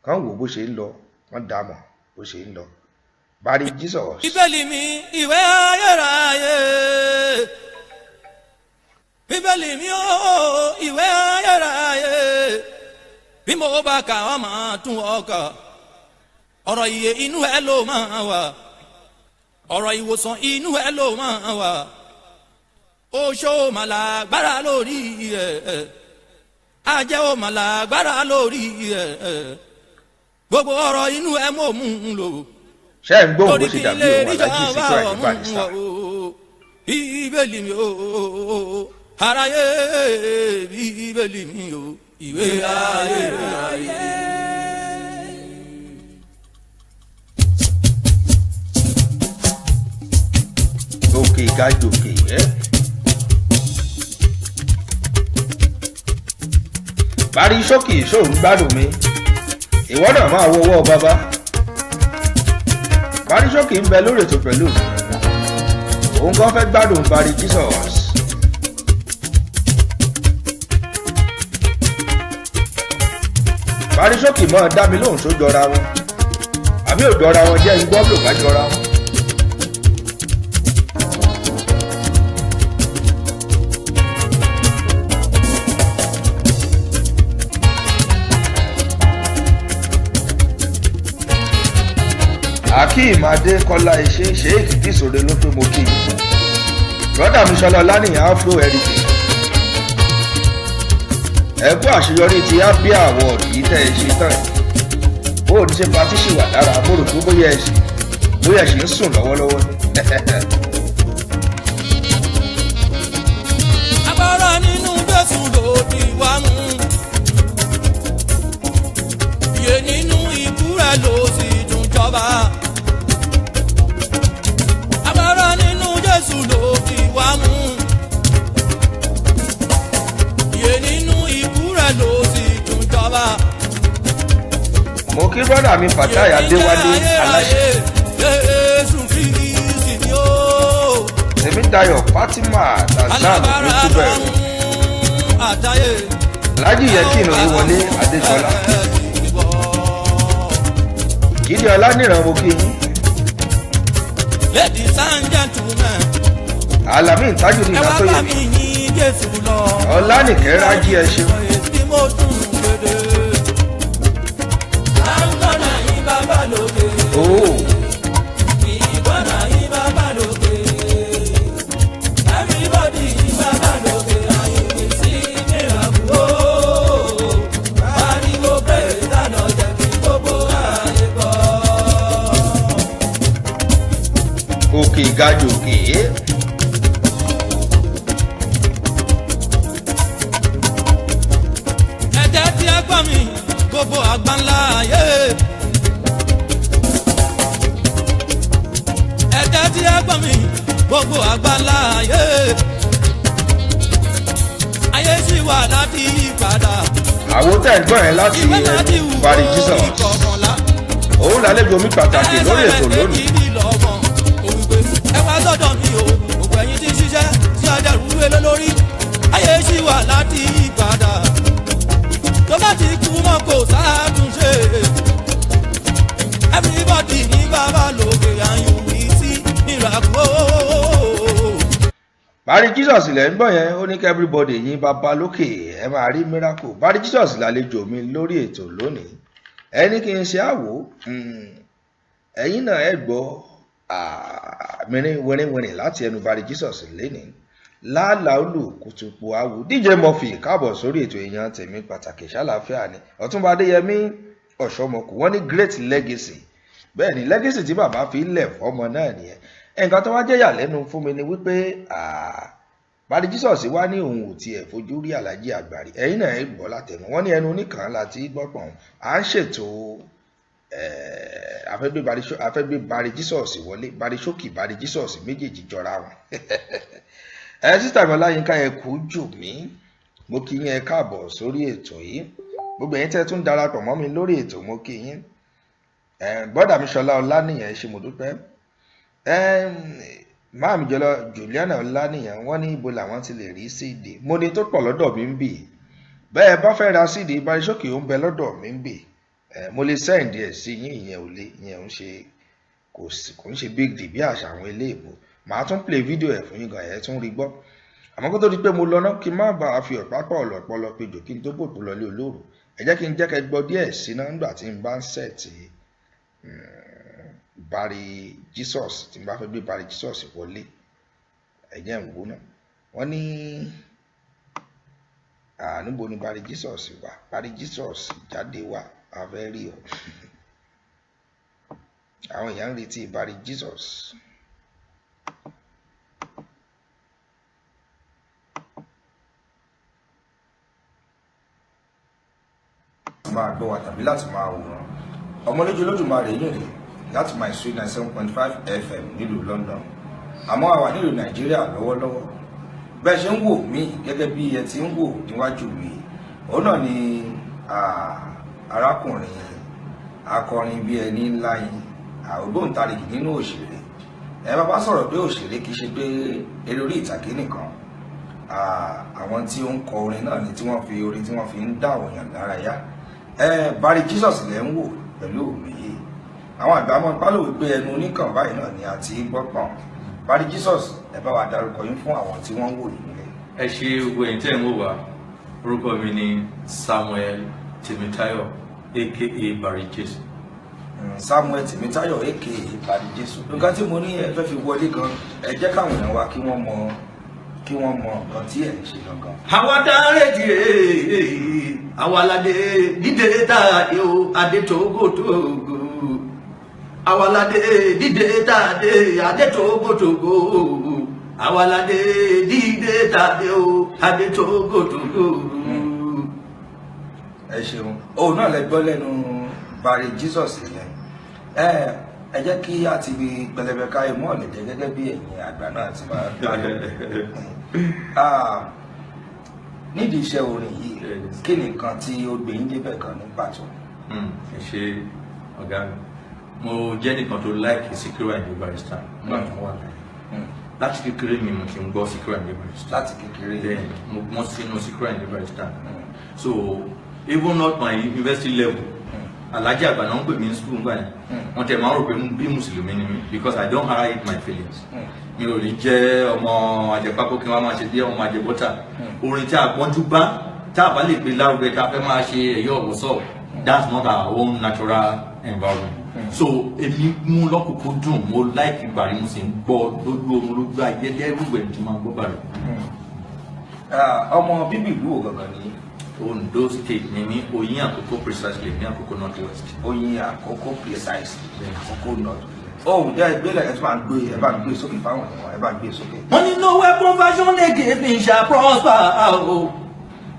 kán wò bó ṣe ń lọ, kán dá mọ̀ bó ṣe ń lọ. Bari Jesus. Bíbélì mi ìwé ayérayé. Bíbélì mi ó ìwé ayérayé. Bí mo bá kà wọ́n máa tún ọkà. Ọ̀rọ̀ ìyè inú ẹ ló máa wà. Ọ̀rọ̀ ìwòsàn inú ẹ ló máa wà. Oṣó màlágbára lórí ẹ̀. Ajẹ́ ò màlágbára lórí ẹ̀. Gbogbo ọ̀rọ̀ inú ẹ mò ń lò. Ṣé ẹ̀ ń gbóhùn bó ṣe dàbí òun Alhaji Sikiru Ayinde Barrister? Bíbélì mi o, aráyé, bíbélì mi o, ìwé ayérayé. Òkè gàjòkè ẹ́. Bari Ṣókì ṣòun gbádùn mi, ìwọ náà máa wo ọwọ́ bàbá. Bari Ṣókì ń bẹ lórí ètò pẹ̀lú mi, òun kan fẹ́ gbádùn Bari Jesus. Bari Ṣókì máa dá mi lóhùn tó jọra wọn, àbí ò jọra wọn, jẹ́ ń gbọ́ bí ò bá jọra wọn. Akeem Adékọ́lá Iṣẹ́ Sheikh Bísòre ló pé mo kí i. Brọ́dà mi Ṣọlá Ọlánìyàn Afro Heritage. Ẹ kú àṣeyọrí ti Happy Award yìí tẹ́ ẹ ṣe tán. Bó o ní ṣe patí ṣì wà lára, mo rò pé bóyá ẹ ṣì ń sùn lọ́wọ́lọ́wọ́ ni. Agbára nínú Jésù ló di wá mú. Iye nínú ikú rẹ̀ ló sì tún jọba. Agbára nínú Jésù ló di wá mú. Iye nínú ikú rẹ̀ ló sì tún jọba. Mo kí brọ́dà mi Fatai Adéwálé Aláṣẹ. Jésù Kristi ni ó. Tèmídayọ̀ Fatima Tazan Alágbára Ògúntúbẹ̀rù. lọ́run àtayé. Lájì Yẹkìn Oyèwọlé Adéṣọlá. Jídé Ọlánìran mo kí yín. Ladies and gentlemen, Alamin Tajudeen ẹ wá bá Ìlàtóyè. mi yìn Jésù lọ. Ọlánìkẹ́ Rájí ẹ ṣeun. Tí mo tún gbèdé. Àǹkọ́nà yín bàbá lókè. Ooo. Ìkọ́nà yín bàbá lókè. Everybody yín bàbá lókè. Àyè sí mìíràn o. Pariwo praise the Lord, jẹ́ kí gbogbo ayé gbọ́. Òkè gajù òkè. Ẹ jẹ́ tí a gbọ́ mi gbogbo àgbáńlá ayé. Ẹ jẹ́ tí a gbọ́ mi gbogbo àgbáńlá ayé. Ayé sì wà láti yí padà. Àwo tẹ̀ ń gbọ́ yẹn láti Ìwé láti wù Barry Jesus. ìkọ̀kànlá. Òun làlejò mi pàtàkì lórí ètò lónìí. Ẹ wá sọ́dọ̀ mi o, òkú ẹ̀yin tí ń ṣiṣẹ́ tí adarú wé lórí. Ayé sì wà láti yí padà. Tó bá ti kú mọ́ kò sátúnṣe. Everybody ní bàbá lókè àyùn mi sí ìràkó. Barry Jesus lẹ̀ ń gbọ́ yẹn, ó ní kí everybody yín bàbá lókè ẹ máa rí miracle. Barry Jesus làlejò mi lórí ètò lónìí. Ẹ ní kí n ṣe àwò, ẹ̀yin náà ẹ gbọ́ mìíràn wìrìwìrì láti ẹnu Barry Jesus lénìí. Láàláolù kùtùpù àwò DJ Murphy káàbọ̀ sórí ètò èèyàn tèmi pàtàkì ṣàlàáfíà ni. Ọ̀túnba Adéyẹmí Ọ̀ṣọ́mọkù wọ́n ní great legacy. Bẹ́ẹ̀ ni legacy tí bàbá fi lẹ̀ fọ́mọ náà nìyẹn. Nǹkan tó wá jẹ́ ìyàlẹ́nu fún mi ni wípé Barry Jesus wá ní òun ò tiẹ̀ fojú rí Alhaji Àgbàrí. Ẹ̀yin náà ẹ gbọ́ látẹnu wọ́n ní ẹnu oníkan láti gbọ́pọ̀n. À ń ṣètò afẹ́gbé Barry Jesus wọlé, Barry Ṣókì Barry Jesus méjèèjì jọra wọn. Ẹ sísá mi Ọláyínká ẹ kú jù mí, mo kí yín ẹ káàbọ̀ sórí ètò yìí. Gbogbo ẹ̀yin tẹ́ tún darapọ̀ mọ́ mi lórí ètò mo kí yín. Bọ́dà mi Ṣọlá Ọlánìyàn ẹ ṣé mo dúpẹ́. Máàmì jọlọ Juliana Ọlánìyàn wọ́n ní ibo làwọn ti lè rí CD. Mo ní tó pọ̀ lọ́dọ̀ mi ń bì. Bẹ́ẹ̀ bá fẹ́ ra CD Barry Ṣókì ó ń bẹ lọ́dọ̀ mi ń bì. Mo lè send ẹ̀ sí yín, ìyẹn ò le, ìyẹn ò ń ṣe kò ń ṣe big deal bí àṣà àwọn eléèbó. Màá tún play video ẹ̀ fún yín gan, ẹ̀ tún rí gbọ́. Àmọ́ kó tó di pé mo lọ náà kí n má bàa fi ọ̀pá pọ̀ ọ̀lọ̀pọ̀lọ pejò kí n tó bòpò lọlé olóòrò. Ẹ jẹ́ kí n jẹ́ kẹ́ gbọ́ díẹ̀ sí náà nígbà tí n bá ń sẹ̀tì Barry Jesus, tí n bá fẹ́ gbé Barry Jesus wọlé. Ẹ jẹ́ n wò náà. Wọ́n ní níbo ni Barry Jesus wà? Barry Jesus jáde wá, a fẹ́ rí ọ. Àwọn èèyàn ń retí Barry Jesus. Máa gbọ́ wa tàbí láti máa wòran Ọmọlójú Olódùmarè yìí rèé láti my sweet 97.5 FM nílùú London. Àmọ́ a wà nílùú Nàìjíríà lọ́wọ́lọ́wọ́. Bẹ́ẹ̀ ṣe ń wò mí gẹ́gẹ́ bí ẹ ti ń wò níwájú mi, òun náà ni arákùnrin akọrin bí ẹni ńlá yín, ògbóǹtarìgì nínú òṣèré. Ẹ bá bá sọ̀rọ̀ pé òṣèré kì í ṣe pé eré orí ìtàgé nìkan. Àwọn tí ó ń kọ orin náà ni tí wọ́n fi orin tí wọ́n fi ń dá àwọn èèyàn lára yá. Barry Jesus lẹ́ ń wò pẹ̀lú mi yìí. Àwọn àgbà mọ́ pálọ̀ wípé ẹnu oníkàn báyìí náà ni àti gbọ́pọ̀n. Barry Jesus, ẹ bá wa dárúkọ yín fún àwọn tí wọ́n ń wò yín nílé. Ẹ ṣe gbogbo ẹ̀yin tẹ́ ń wò wá. Orúkọ mi ni Samuel Tèmítáyọ̀ aka Barry Jesus. Samuel Tèmítáyọ̀ aka Barry Jésù. Nǹkan tí mo ní ẹ fẹ́ fi wọlé gan, ẹ jẹ́ káwọn èèyàn wa kí wọ́n mọ nǹkan tí ẹ̀ ń ṣe gangan. Àwa dáre jìrè, àwa ládé dídé tàdé o, adé tógótógó. Àwa ládé dídé tàdé, adé tógótógó. Àwa ládé dídé tàdé o, adé tógótógó. Ẹ ṣeun, òun náà lẹ gbọ́ lẹ́nu Barry Jesus yẹn. Ẹ jẹ́ kí a ti fi pẹlẹbẹ ká imú ọ̀lẹ̀jẹ̀ gẹ́gẹ́ bí ẹ̀yin àgbà náà ti máa bá lọ. Nídìí iṣẹ́ orin yìí, kí ni nǹkan tí ó gbé yín débẹ̀ kan ní pàtó? Ẹ ṣe ọ̀gá mi, mo jẹ́ nìkan tó like Sikiru Ayinde Barrister nígbà tó wà láyé. Láti kékeré mi mo ti ń gbọ́ Sikiru Ayinde Barrister. Láti kékeré? Then mo gbọ́n sínú Sikiru Ayinde Barrister. So even not my university level, Alhaji àgbà náà ń pè mí ní school ngbà yẹn. Wọ́n tẹ̀ máa ń rò pé bí mùsùlùmí ni mí because I don't hide my feelings. Mi ò ní jẹ́ ọmọ àjẹpákó kí wọ́n máa ṣe bí ọmọ àjẹbọ́tà. Orin tí a gbọ́njú bá tá a bá lè gbé lárugẹ tá a fẹ́ máa ṣe ẹ̀yọ́ ọ̀wọ́sọ̀, that's not our own natural environment. So èmi mú lọ́kùnkún dùn, mo like Barry, mo sì ń gbọ́ lójú oorun lójú ayé everywhere tí máa ń gbọ́ Barry. Ọmọ bíbí ìlú wo gangan ni? Ondo State ni ní Oyin Àkókò, precisely ní Àkókò North West. Oyin Àkókò, precisely Àkókò North. Ohun jẹ́ ìgbélẹ̀ ẹ tún máa ń gbé, ẹ bá ń gbé sókè fáwọn èèyàn, ẹ bá ń gbé sókè. Wọ́n ní no weapon fashion against me shall prosper o.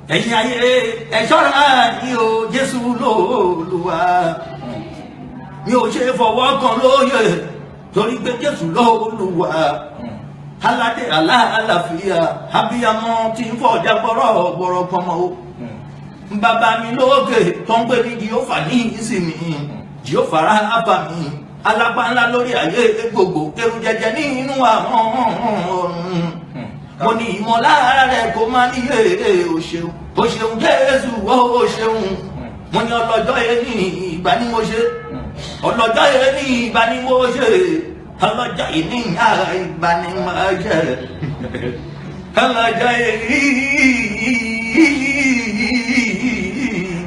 Ẹ̀yin ayé ẹ ṣọ́ra yín o, Jésù lÓlúwa. Mi ò ṣe fọwọ́ kan lóye torí pé Jésù lÓlúwa. Aládé aláàlàfíà, abiyamọ tí ń fọjá gbọ́rọ̀ gbọ́rọ̀ pọmọ o. Bàbá mi lókè tó ń pè ní Jèhófà ní ìsinmi, Jèhófà ráfà mi, alápá ńlá lórí ayé gbogbo, ewu jẹjẹ nínú àwọn ọ̀run. Mo ní ìmọ̀lára rẹ̀ kó má ní èrè, o ṣeun, o ṣeun Jésù, o ṣeun. Mo ní ọlọ́jọ́ yẹn ní ìgbà ni mo ṣe, ọlọ́jọ́ yẹn ní ìgbà ni mo ṣe, ọlọ́jọ́ yẹn ní ìgbà ni mo ṣe, ọlọ́jọ́ yẹn ní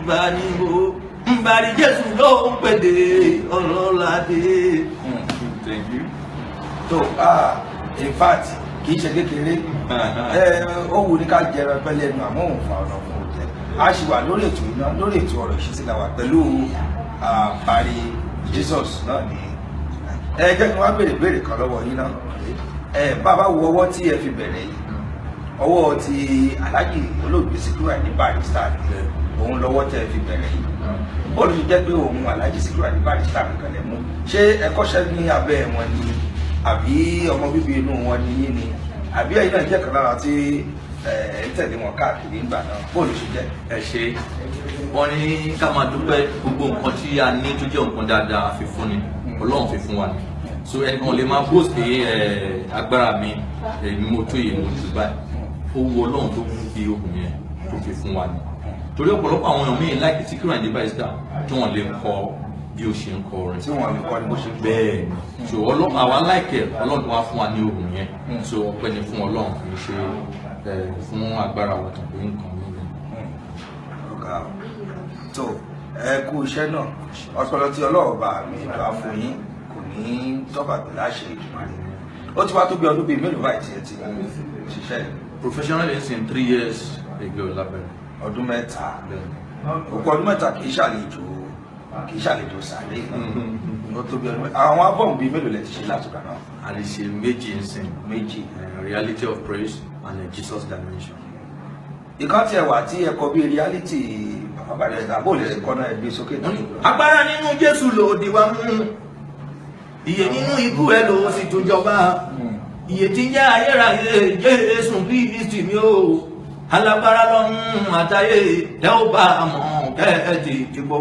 ìgbà ni mo. Barry Jésù ló ń pèdè ọlọ́ládé. Thank you. So in fact kì í ṣe kékeré, ó wù ní ká jẹrọ pẹ́lẹ́ ẹnu àmọ́ òun fa ọ̀nà fún òjẹ́. A ṣì wà lórí ètò iná, lórí ètò ọ̀rọ̀ ìṣítí la wà pẹ̀lú Barry Jesus náà ni. Ẹ jẹ́ kí wọ́n béèrè béèrè kan lọ́wọ́ yín náà. Bàbá wo ọwọ́ tí ẹ fi bẹ̀rẹ̀ yìí, ọwọ́ ti Alhaji olóògbé Sikiru Ayinde Barrister òun lọ́wọ́ tẹ́ ẹ fi bẹ̀rẹ̀ yìí. Bọ́ọ̀lù ti jẹ́ pé òun Alhaji Sikiru Ayinde Barrister kankan lẹ̀ mú. Ṣé ẹ kọ́ṣẹ́ ní abẹ́ wọn ni, àbí ọmọ bíbí inú wọn ni yín ni, àbí ẹ̀yin náà jẹ́ kan lára tí ẹ ń tẹ̀lé wọn káàkiri ńgbà náà? Bọ́ọ̀lù ṣe jẹ́. Ẹ ṣe, wọ́n ní ká máa dúpẹ́ gbogbo nǹkan tí a ní tó jẹ́ nǹkan dáadáa fi fún ni Ọlọ́run fi fún wa ni. So ẹnìkan lè máa bóòsì pé agbára mi èmi mo tó yẹ mo jù báyìí. Ó wu Ọlọ́run tó fi okùn yẹn tó fi fún wa ni. Torí ọ̀pọ̀lọpọ̀ àwọn èèyàn míì láìpẹ́ Sikiru Ayinde Barrister tí wọ́n lè kọ bí ó ṣe ń kọ orin. Tí wọ́n lè kọ ni bó ṣe ń kọ. Bẹ́ẹ̀ ni, so Ọlọ́run àwa láìpẹ́ Ọlọ́run tó wá fún wa ní ohùn yẹn. So ọpẹ́ ni fún Ọlọ́run, kì í ṣe fún agbára wa tàbí nǹkan mímu. Ọ̀gá o, tó ẹ kú iṣẹ́ náà, ọpọlọ tí Ọlọ́run bá mi bá fún yín kò ní dọ́bàgbé láṣẹ Èdùmàrè. Ó ti wá tó bí ọdún bíi mélòó báyìí tí ẹ ti ṣiṣẹ́? Professionally in 3 years ago lábẹ́rẹ́. Ọdún mẹ́ta. Òkú ọdún mẹ́ta kì í ṣàlejò, kì í ṣàlejò sàlẹ̀ ó tó bí ọdún mẹ́ta. Àwọn ábọ̀mù bíi mélòó lẹ ti ṣe látùkà náà? A lè ṣe méjì ń sìn. Méjì. Reality of Praise and a Jesus Dimension. Ìkan tí ẹ wà tí ẹ kọ bí reality bàbá Barrister, bó lè ṣe kọ́ náà ẹ gbé sókè náà. Agbára nínú Jésù lòdì wa mú, ìyè nínú ikú ẹ ló sì tún jọba, ìyè tí ń jẹ́ ayérayé Jésù Kristi mi o, alágbára lọ́run àtayé ẹ ó bá a mọ̀ kẹ́ẹ̀tì dìbò.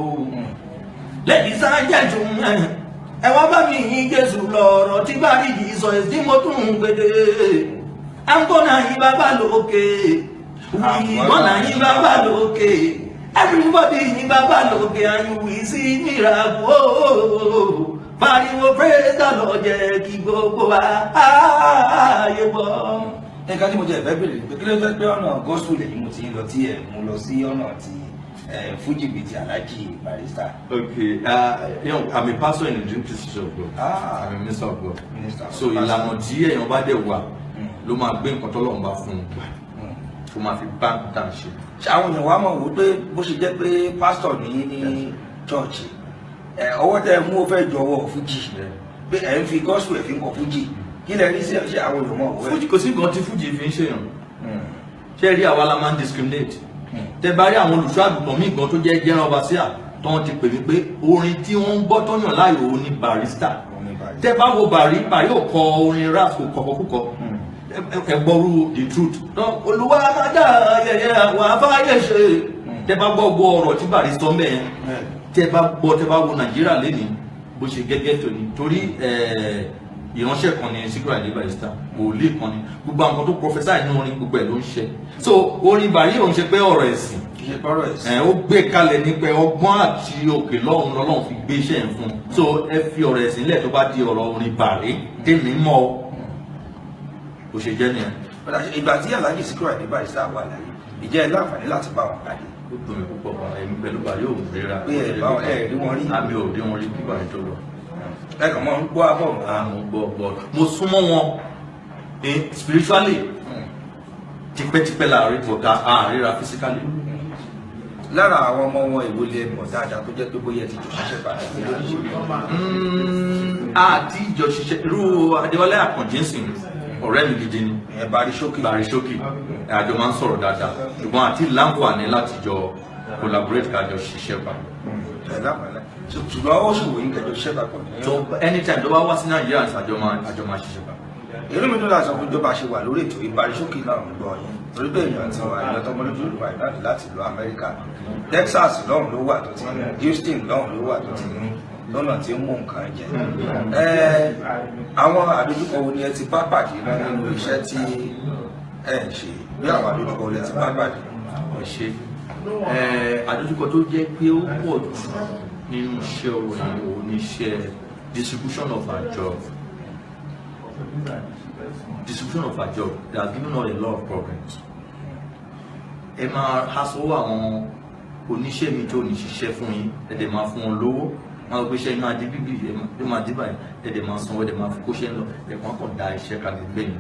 Ladies and gentlemen, ẹ wá bá mi yìn Jésù lọ́rọ̀ tí Barry Jesus tí mo tún ń gbèdé. À ń gbọ́nà yín bàbá lókè, we gbọ́nà yín bàbá lókè, everybody yín bàbá lókè, and you will see miracle. Pariwo praise the Lord, jẹ́ kí gbogbo wa ayé gbọ́. Nǹkan tí mo jẹ́ ìfẹ́ bèrè pé kí ló fẹ́ pé ọ̀nà gospel lèyí mo ti ń lọ tí ẹ̀ mo lọ sí ọ̀nà ti Fújì bíi ti Alhaji Barrister. Okay, I'm a pastor in the Dream Church of God. I'm a minister of God. Minister. So ìlànà tí èèyàn bá dẹ̀ wà ló máa gbé nǹkan tọ́lọ́run bá fún un tó máa fi bá nǹkan tá à ń ṣe. Ṣé àwọn èèyàn wa mọ̀ wò pé bó ṣe jẹ́ pé pásítọ̀ ní chọ́ọ̀chì, ọwọ́ tẹ́ ẹ mú ó fẹ́ jọ̀wọ́ fújì, pé ẹ̀ ń fi gospel ẹ̀ fi ń kọ fújì, kí lẹ rí sí? Ṣé àwọn èèyàn mọ̀ wò ẹ́? Fújì, kò sí nǹkan tí fújì fi ń ṣèyàn. Ṣé rí, àwa la máa ń discriminate. Tẹ bá rí àwọn olùṣọ́ àgùntàn míì gan tó jẹ́ general overseer tó ń ti pè mí pé orin tí wọ́n ń gbọ́ tó yàn láàyò òun ni Barrister. Tẹ bá wo Barry, Barry ò kọ orin rap, kò kọ kọkúkọ. Ẹ gbọ́rú the truth tán, Olúwa máa dá ayẹyẹ àwọn afáyẹ ṣe. Tẹ bá gbọ́ gbọ́ ọ̀rọ̀ tí Barry sọ mẹ́ẹ̀, tẹ bá gbọ́, tẹ bá wo Nàìjíríà lẹ́nìí bó ṣe gẹ́gẹ́ tóní, torí ìránṣẹ́ kan ní Síkírù Àyìndé Barrister, wòlíì kan ní, gbogbo àwọn kan tó prophesy inú orin, gbogbo ẹ̀ ló ń ṣe. So orin Barry òun ṣe pé ọ̀rọ̀ ẹ̀sìn, Kì í ṣe pọ́rọ̀ ẹ̀sìn. Ẹ̀ ó gbé kalẹ̀ nípa ọgbọ́n àti òkè lọ́hùn lọ́lọ́hùn fi gbé iṣẹ́ yẹn fún un. So ẹ fi ọ̀rọ̀ ẹ̀sìn lẹ̀, tó bá di ọ̀rọ̀ orin Barry tèmi mọ́ ọ bó ṣe jẹ́ nìyẹn. Ìgbà tí Alhaji Síkírù Àyìndé Barrister wà láyé, ìjẹ́ ẹ láǹfààní láti bá wọn pàdé? Ó dùn mí púpọ̀, èmi pẹ̀lú Barry ò ríra. Pé ẹ bá wọn, ẹ rí wọn rí? Àmì ò rí wọn rí kí Barry tó lọ. Ẹ kàn máa ń gbọ́ abọ́ wọn. Àmọ́ gbọ́ gbọ́, mo súnmọ́ wọn spiritually tipẹ́tipẹ́ láàrin, but a ríra physically. Lára àwọn ọmọ wọn, èwo lẹ mọ̀ dáadáa tó jẹ́ pé bóyá ẹ ti jọ ṣiṣẹ́ padà sí lóríṣiríṣi? Àti ìjọ ṣiṣẹ́, irú Adéwálé Àkànjí ń sìn, ọ̀rẹ́ mi gidi ni. Ẹ Barry Ṣókí. Barry Ṣókí, àjọ máa ń sọ̀rọ̀ dáadáa, ṣùgbọ́n àti láǹfààní láti jọ collaborate, kájọ ṣiṣẹ́ papọ̀. Ẹ láǹfààní, ṣùgbọ́n ó sì wò yín kẹjọ ṣiṣẹ́ papọ̀ ní. So anytime tó bá wá sí Nàìjíríà, àjọ máa ṣiṣẹ́ papọ̀. Inú mi dùn láti sọ fún ìjọba ṣe wà lórí ètò yìí, Barry Ṣókí náà ń gbọ́ yín, torí pé èèyàn ti wà, èèyàn tọmọ lójú ìlú àìláàdì láti ìlú Amẹ́ríkà, Texas lọ́hùn ló wà tó ti, Houston lọ́hùn ló wà tó ti ń lọ́nà tí ń mú nǹkan jẹ. Ẹ àwọn àdójúkọ wo ni ẹ ti bá pàdé náà nínú iṣẹ́ tí ẹ ń ṣe? Bí àwọn àdójúkọ wo lẹ ti bá pàdé? Ẹ ṣe. Àdójúkọ tó jẹ́ pé ó pọ̀ jù nínú iṣẹ́ orin òun ní iṣẹ́ distribution of our job. Distribution of our job, they are giving us a lot of problems. Ẹ máa há sọ́wọ́ àwọn oníṣẹ́ mi tó ní ṣiṣẹ́ fún yín, ẹ dẹ̀ máa fún wọn lówó, máa gbé iṣẹ́ yín máa di bíbí, ẹ máa di báyìí, ẹ dẹ̀ máa sanwó, ẹ dẹ̀ máa fi kóṣẹ́ lọ, ẹ kàn kàn da iṣẹ́ kalẹ̀ gbẹ̀yìn.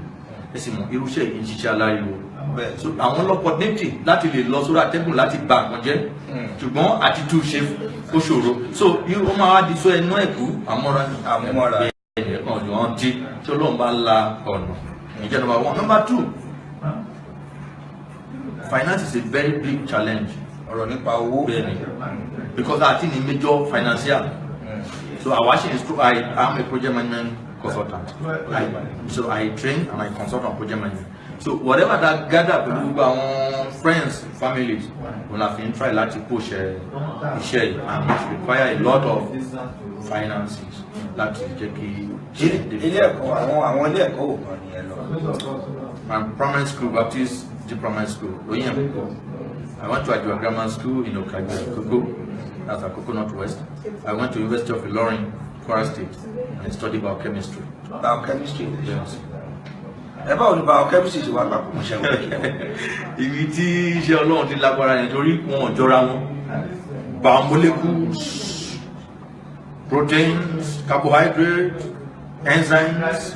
Ẹ sì mọ irúṣẹ́ yìí ń ṣiṣẹ́ aláriwo. So àwọn l'opportunity láti lè lọ sórí atẹ́gùn láti ba nǹkan jẹ́, ṣùgbọ́n àti tún ṣe ó ṣòro. So irú ó máa wá di sọ ẹnu ẹ̀kú àmọ́ra ni. Àmúmọ́ra. Bẹ́ẹ̀ ni, ẹ̀kan ọ̀dùn ọ̀hún tí Ọlọ́run bá la ọ̀nà. Ìjẹ́ number one. Number two, finance is a very big challenge. Ọ̀rọ̀ nípa owó. Bẹ́ẹ̀ni, because àti ní major financier. So àwa ṣe I am a project management consultant. So I train and I consult on project management. So whatever that gather pẹ̀lú gbogbo àwọn friends, families, òun la fi ń try láti push iṣẹ́ yìí, and it require a lot of finances láti jẹ́ kí iṣẹ́ dé. Ilé ẹ̀kọ́, àwọn ilé ẹ̀kọ́ wò kan ni ẹ lọ? My primary school, Baptist G Primary School, Oyinbo. I went to Ajua Grammar School in Okagbe, Akoko, that's Akoko Northwest. I went to University of Ilorin, Kwara State, and I studied biochemistry. Biochemistry? Yes. Ẹ báwo ni biochemistry ṣe wá papọ̀ mọ́ṣẹ́ wọ́n kí wọ́n? Ibi tí iṣẹ́ Ọlọ́run ti lágbára yẹn, torí wọn ò jọra wọn. Biomolecules, proteins, carbohydrates, enzymes,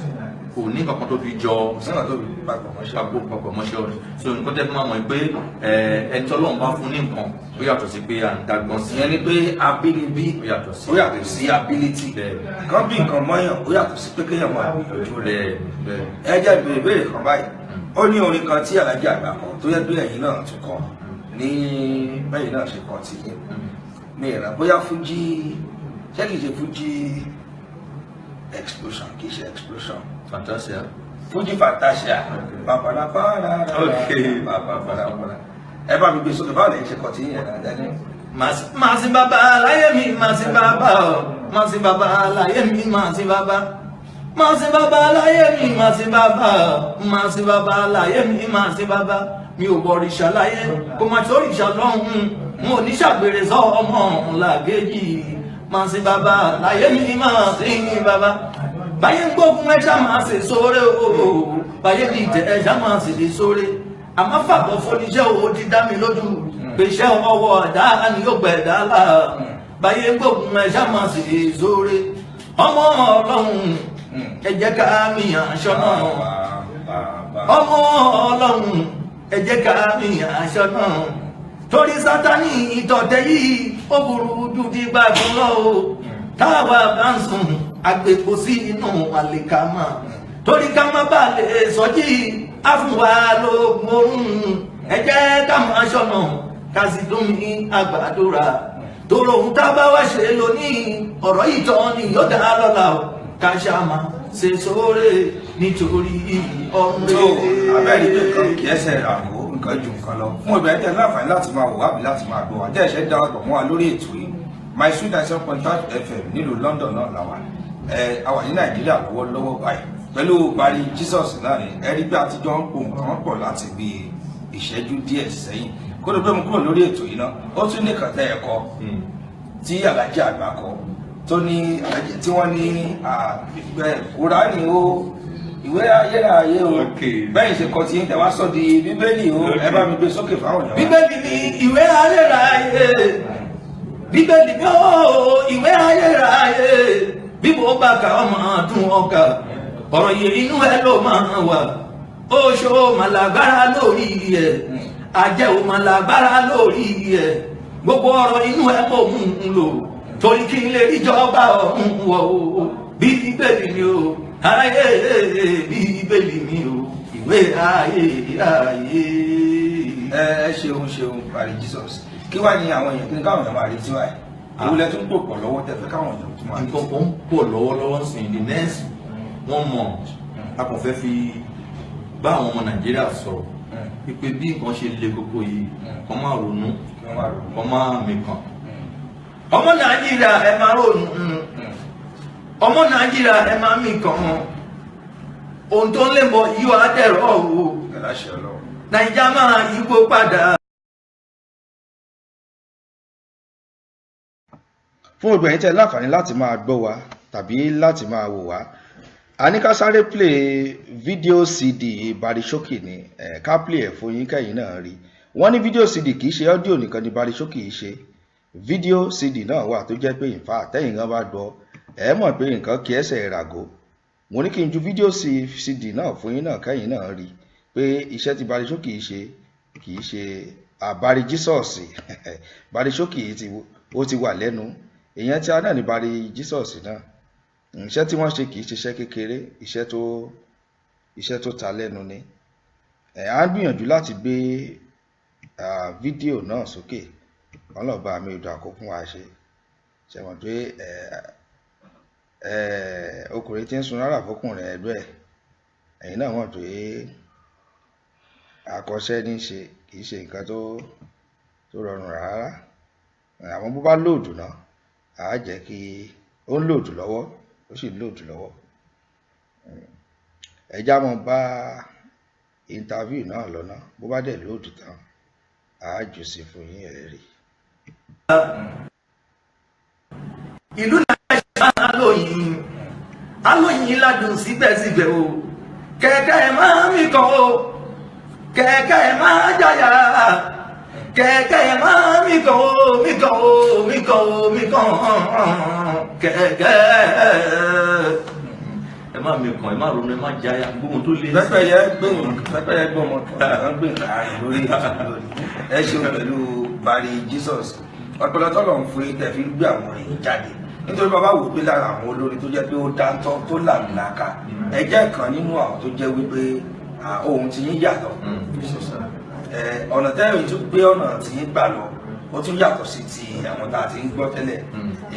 kò ní kankan tó fi jọ Sọ́nà tó fi papọ̀ mọ́ṣẹ́. Papọ̀ mọ́ṣẹ́ orin. So nǹkan tẹ́ fi máa mọ̀ pé ẹni tí Ọlọ́run bá fún ní nǹkan, ó yàtọ̀ sí pé à ń dágbọ́n sí. Ìyẹn ni pé abínibí Ó yàtọ̀ sí. Ó yàtọ̀ sí ability. Bẹ́ẹ̀. Kan bí nǹkan mọ́yàn, ó yàtọ̀ sí pé kéèyàn máa gbìyànjú rẹ̀. bẹ́ẹ̀ bẹ́ẹ̀ Ẹ jẹ́ ìbéèrè ìbéèrè kan báyìí. Ó ní orin kan tí Alhaji Àgbà kọ tó yẹ pé ẹ̀yin náà tún kọ ní bẹ́yìn náà ṣe kọ tì yín ní ìran, bóyá fújì, ṣé kìí ṣe Fuji Explosion? Kìí ṣe Explosion. Fantasia. Fuji Fantasia. Pàpàlàpàlà. Pàpàlàpàlà. Ẹ bá mi gbé sókè. Báwo lè ṣe kọ tí yín náà dání? Màá sin bàbá láyé mi, màá sin bàbá o, màá sin bàbá láyé mi, màá sin bàbá. Màá sin bàbá láyé mi, màá sin bàbá o, màá sin bàbá láyé mi, màá sin bàbá. Mi ò bọ̀rìṣà láyé, kò má sóríṣà lọ́hùn-ún. N ò ní ṣàgbèrè sọ ọmọ làgéjì. Màá sin bàbá láyé mi, màá sin bàbá. Báyé ń gbógun, ẹja máa ṣe sóore o. Báyé ní ìtẹ̀, ẹja máa ṣe lè sóore. Àmọ́ fàbọ̀ fọ́níṣẹ́ o ti dá mi lójú. Pèsè ọwọ́ ọ̀dá ni yóò gbẹ̀dá là. Báyé gbógun ẹ ṣá máa sì sóore. Ọmọ Ọlọ́run, ẹ jẹ́ ká mìyàn ṣọ́nà. Ọmọ Ọlọ́run, ẹ jẹ́ ká mìyàn ṣọ́nà. Torí Sátánì ìtọ̀tẹ̀ yìí, ó burú ju ti gbàgbọ́ lọ o. Táwa bá ń sùn, àgbègbò sí inú àlìkámà. Torí ká má bà lè sọjí, á fún wa lóògùn oorun. Ẹ jẹ́ ká máa ṣọ́nà, ká sì dún ní àgbàdúrà. Tòrò ohun tá a bá wá ṣe lónìí, ọ̀rọ̀ ìtàn ni yóò dá lọ́la o. Ká ṣáà máa ṣe sóore nítorí ọ̀run Tó rere. abẹ́rẹ́ pé nǹkan kì í ẹsẹ̀ ràgó, nǹkan ju nǹkan lọ. Fún ìbẹ̀rẹ̀ tẹ láǹfààní láti máa wò wá àbí láti máa gbọ́ wá, jẹ́ ẹ̀ṣẹ̀ darapọ̀ mọ́ wa lórí ètò yìí, My Sweet 97.5 FM nílùú London náà la wà. Ẹ a wà ní Nàìjíríà lọ́wọ́lọ́wọ́ báyìí pẹ̀lú Barry Jesus náà ni. Ẹ rí bí àtijọ́ ń pò nǹkan pọ̀ láti bí ìṣẹ́jú díẹ̀ sẹ́yìn kó ló gbé mu kúrò lórí ètò yìí náà. Ó tún ní kàtẹ́ ẹ̀kọ́ tí Alhaji Àgbà kọ, tó ní Alhaji tí wọ́n ní Kùránì o, ìwé ayérayé o. Bẹ́ẹ̀ ṣe kọ tí ń tẹ̀ wá sọ di Bíbélì o. Ẹ bá mi gbé sókè fáwọn èèyàn wa. Bíbélì ni ìwé ayérayé. Bíbélì ni ó ìwé ayérayé. Bí mo bá kà, ọmọ tún ọkà. Ọ̀rọ̀ yìí inú ẹ ló máa wà. Oṣó màlágbára lórí ẹ̀, àjẹ́ ò màlágbára lórí ẹ̀. Gbogbo ọ̀rọ̀ inú ẹ mò ń lò torí kí n lè ríjọba ọ̀hún wọ̀ o. Bíbélì ni o ayé, Bíbélì ni o ìwé ayérayé. Ẹ ẹ ṣeun ṣeun, Barry Jesus. Kí wàá ní àwọn èèyàn, kí ni káwọn èèyàn máa retí wáyé? Ìwúlẹ̀ tún pò pọ̀ lọ́wọ́ tẹ fẹ́ káwọn èèyàn tún máa retí? Nǹkan kan ń pọ̀ lọ́wọ́lọ́wọ́ sí in the next one month. A kàn fẹ́ fi bá àwọn ọmọ Nàìjíríà sọ̀rọ̀ wípé bí nǹkan ṣe le koko yìí, kàn máa ronú, Kí wọ́n máa ronú. Kàn máa mìkan. Ọmọ Nàìjíríà, ẹ máa ronú. Ọmọ Nàìjíríà, ẹ máa mì kàn. Ohun tó ń lè mọ yíwá dẹ̀rọ̀ o. Ẹ láṣẹ Ọlọ́run. Nàìjà máa yípo padà. Fún gbogbo ẹ̀yin tẹ́ láǹfààní láti máa gbọ́ wa tàbí láti máa wò wá, a ní ká sáré play fídíò CD Barry Showkey ni ẹ̀, ká play ẹ̀ fún yín kẹ́yìn náà rí. Wọ́n ní fídíò CD, kì í ṣe audio nìkan ni Barry Showkey yìí ṣe. Fídíò CD náà wà tó jẹ́ pé ìfà àtẹ̀yìn gan bá gbọ́, ẹ̀ mọ̀ pé nǹkan kì í ẹsẹ̀ ràgó. Mo ní kí n ju fídíò CD náà fún yín náà kẹ́yìn náà rí pé iṣẹ́ tí Barry Showkey yìí ṣe kì í ṣe àbárí Jesus. Barry Showkey yìí ti ó ti wà lẹ́nu èèyàn tí a náà ní Barry Jesus náà. Iṣẹ́ tí wọ́n ṣe kì í ṣiṣẹ́ kékeré, iṣẹ́ tó ta lẹ́nu ni. Ẹ̀ á ń gbìyànjú láti gbé fídíò náà sókè. Ọlọ́ọ̀bá mi ò dùn àkókò wa ṣe ṣe mọ̀ pé ẹ̀ ọkùnrin tí ń sun rárá fọkùnrin ẹgbẹ́ ẹ̀, ẹ̀yin náà mọ̀ pé àkọsẹ́ ní í ṣe, kì í ṣe nǹkan tó rọrùn rárá. Àwọn bó bá load náà, á jẹ́ kí ó ń load lọ́wọ́, ó sì ń load lọ́wọ́. Ẹ já mọ́ bá interview náà lọ́nà. Bó bá dẹ̀ load tán, á jù sí fún yín, ẹ̀ rí. Ìlú Nàìjíríà alóyin alóyin ládùn síbẹ̀síbẹ̀ o. Kẹ̀kẹ́ ẹ̀ máa mì kàn o, kẹ̀kẹ́ ẹ̀ máa jáyà, kẹ̀kẹ́ ẹ̀ máa mì kàn o, mì kàn o, mì kàn o, mì kàn kẹ̀kẹ́. Ẹ má mìkan, ẹ má ronú, ẹ má jáyà, gbogbo tó lé. Pẹ́pẹ́yẹ gbé, pẹ́pẹ́yẹ gbé ọmọ kan gbé nǹkan lórí ètò lórí. Ẹ ṣeun pẹ̀lú Barry Jesus. Ọpọlọ tọ́lọ̀ ń fún yín tẹ́ fi ń gbé àwọn èyí jáde, nítorí bàbá wò pé lára àwọn olórin tó jẹ́ pé ó dáńtọ́, tó làmìlaka, ẹ jẹ́ kan nínú àwọn tó jẹ́ wípé ohun tí yín yàtọ̀. Ọ̀nà tẹ́rìn tún gbé, ọ̀nà tí yín gbà lọ, ó tún yàtọ̀ sí ti àwọn tá a ti ń gbọ́ tẹ́lẹ̀.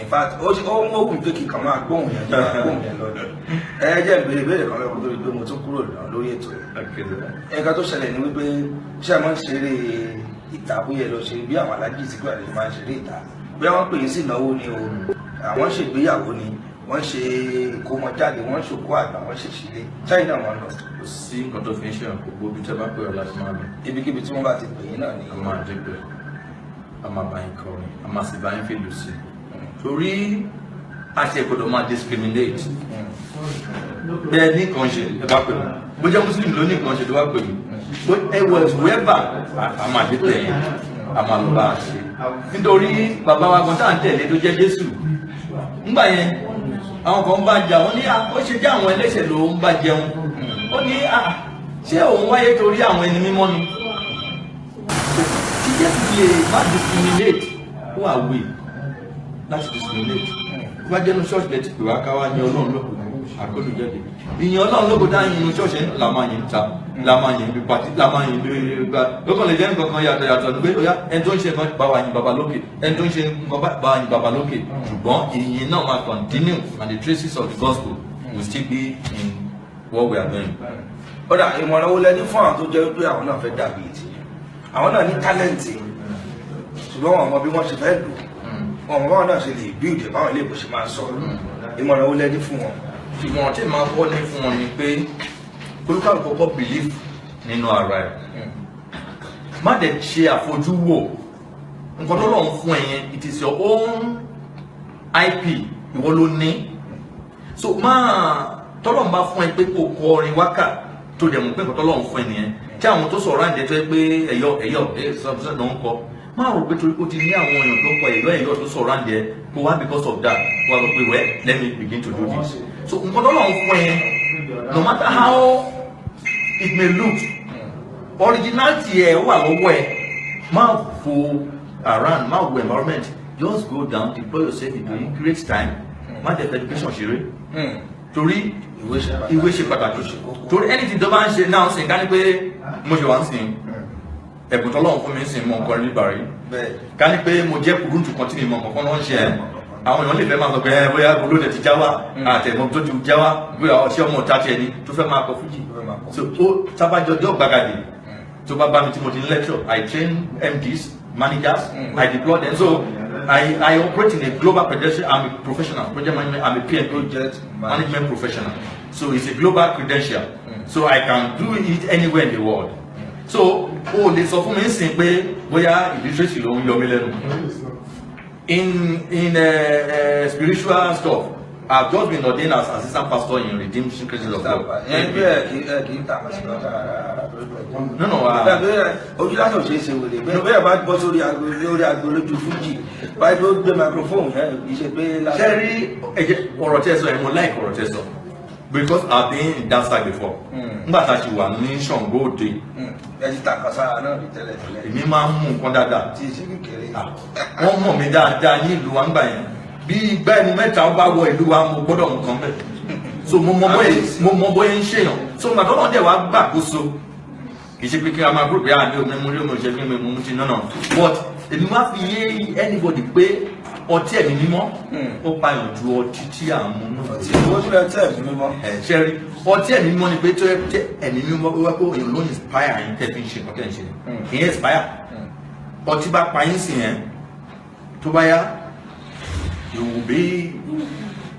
In fact, ó ń wò pé kíkan máa gbóhùn yẹn, máa gbóhùn yẹn lọ́dọ̀. Ẹ jẹ́ ìbéèrè ìbéèrè kan lọ́kọ́ tó rí pé mo tún kúrò lórí ètò yìí. Nǹkan tó ṣẹlẹ̀ ni wípé ṣé ẹ máa ń ṣeré ìta, bóyá ẹ lọ ṣe bí àwọn alájì tí kò àlejò máa ń ṣeré ìta, bóyá wọ́n pè é sí ìnáwó ni o, àwọn ṣègbéyàwó ni, wọ́n ṣe ìkómọjáde, wọ́n ṣòkó àgbà, wọ́n ṣe ṣílé, ṣáì náà wọ́n lọ? Kò sí nǹkan tó fi ń ṣe gbogbo ibi tí a bá pè ọ́ láti máa lọ. Ibikíbi tí wọ́n bá ti pè yín náà ni? A máa dé pé a máa bá yín kọrin, a máa sì bá yín fìlù sí i, torí a ṣe gbọ́dọ̀ máa discriminate. Bẹ́ẹ̀ ní nǹkan ṣe, ẹ bá pè mí, bó jẹ́ Muslim ló ní nǹkan ṣe tó bá pè mí, ẹ wọ whoever, a máa dé tẹ̀yìn. A máa lọ bá a ṣe, nítorí bàbá wa gan tá à ń tẹ̀lé tó jẹ́ Jésù ńgbà yẹn, àwọn kan ń bá jà, wọ́n ní ó ṣe jẹ́ àwọn ẹlẹ́ṣẹ̀ ló ń bá jẹun. Ó ní ṣé òun wáyé torí àwọn ẹni mímọ́ ni? Tí Jésù lè má discriminate, ó wà wí láti discriminate. Tó bá jẹ́nu ṣọ́ọ̀ṣì lẹ́tí pè wá ká wá ní Ọlọ́run lóko, àkólùjáde ìyẹn Ọlọ́run lóko dá yín inú ṣọ́ọ̀ṣì la máa yín ta, la máa yín bí pati, la máa yín bí gba lókàn lè jẹ́ nǹkan kan yàtọ̀ yàtọ̀ ní pé ó yá, ẹni tó ń ṣe nǹkan bá wa yín baba lókè, ẹni tó ń ṣe nǹkan bá wa yín baba lókè. Ṣùgbọ́n ìyìn náà máa continue and the traces of the gospel will still be in what we are doing. Ó dà, ìmọ̀ràn wo lẹ ní fún àwọn tó jẹ́ wípé àwọn náà fẹ́ dàbí ti àwọn náà ní talent, ṣùgbọ́n wọn mọ bí wọ́n ṣe fẹ́ lò, wọn mọ báwọn náà ṣe lè build ẹ̀, báwọn ilé ìbò ṣe máa ń sọ̀rọ̀? Ìmọ̀ràn wo lẹ ní fún wọn? Ìmọ̀ràn tí màá kọ́ ní fún wọn ni pé kólúkàlù kọ́kọ́ believe nínú ara ẹ̀, má dẹ̀ ṣe àfojúwò nǹkan tó lọ́n fún ẹ yẹn. It is your own IP, ìwọ ló ní. So máa tọ́lọ́n bá fún ẹ pé kó kọ orin wákà, tó dẹ̀ mọ̀ pé nǹkan tọ́lọ́n fún ẹ nìyẹn, tí àwọn tó sọ̀rọ̀ àǹdẹ̀ tó yẹ pé ẹ̀yọ ẹ̀yọ ẹ̀ sọ̀rọ̀ ló ń kọ, máa rò pé torí ó ti ní àwọn èèyàn tó kọ ẹ̀yọ ẹ̀yọ tó sọ̀rọ̀ àǹdẹ̀ kó wá, because of that kó wá sọ pé, "Well, let me begin to do this." So nǹkan tọ́lọ́n fún ẹ, no matter how it may look, originality ẹ wà lọ́wọ́ ẹ. Má fo around, má wo environment, just go down, deploy yourself into it, create time. Má jẹ́ education ṣeré, torí ìwé ṣe pàtàkì, torí anything tó bá ń ṣe náà sìn, ká ní pé mo ṣe wá ń sìn, ẹ̀bùn tọ́lọ́run fún mi ń sìn mọ́ nǹkan rí bàrí, ká ní pé mo jẹ́ kùrúntù kan tí mi mọ̀ nǹkan náà ń ṣe ẹ́, àwọn èèyàn lè fẹ́ máa sọ pé ẹ bóyá olóde ti já wá, àtẹ̀mọ́ tó ti já wá, bóyá ọṣẹ́ ọmọ ọ̀tá tiẹ̀ ni tó fẹ́ máa kọ fújì. So ó tábàjọjọ́ gbàgàdì tó bá bá mi tí mo ti ń lecture, I train MDs, managers, I deploy them. So I operate in a global credential. I'm a professional project management, I'm a PMP, Project management professional. So it's a global credential, so I can do it anywhere in the world. So o lè sọ fún mi ń sìn pé bóyá illiteracy ló ń yọ mí lẹ́nu in spiritual stuff. I've just been ordained as assistant pastor in Redeemed Christians of God. Ẹ bí ẹ kì í, ẹ kì í tàkà sí ọ̀tá. No, Ojú lásán ò ṣe é ṣe wèrè bẹ́ẹ̀. Bẹ́ẹ̀ bá bọ́ sórí agbo, lórí agbo lójú fújì báyìí, tó gbé microphone yẹn, kì í ṣe pé lásán. Ṣe rí ẹjẹ ọ̀rọ̀ tẹ́ sọ ẹ̀, mo like ọ̀rọ̀ tẹ́ sọ, because I've been in that side before. Nígbà tá a ṣe wà ní Ṣàngó Òde. Ẹ ti tàkà sára náà rí tẹ́lẹ̀ tẹ́lẹ̀. Èmi máa ń mú nǹkan dáadáa. Tí ì ṣe kékeré. Wọ́n mọ̀ mí dáadáa ní ìlú wa ńgbà yẹn. Bí ìgbà ẹnu mẹ́ta ó bá wọ ìlú wa, mo gbọ́dọ̀ mú kan bẹ́ẹ̀. So mo mọ bóyá ń ṣèyàn. So màtọ́ náà dẹ̀ wá gbàkóso, kì í ṣe pé kí a máa group yà ní omi mú rí omi òṣèlú mi mú ti náà, but èmi máa fi yé anybody pé ọtí ẹ̀mí mímọ́ ó payàn ju ọtí tí à ń mu náà. Tí owó tó lẹ tẹ́ ẹ̀mí mímọ́. Ẹ ṣe rí, ọtí ẹ̀mí mímọ́ ni pé tó yẹ ẹ̀mí mímọ́ wíwá pé èèyàn ló inspire yín tẹ́ fi ń ṣe nǹkan tẹ́ ń ṣe. Ìyẹn inspire. Ọtí bá pa yín sí yẹn, tó bá yá, you will be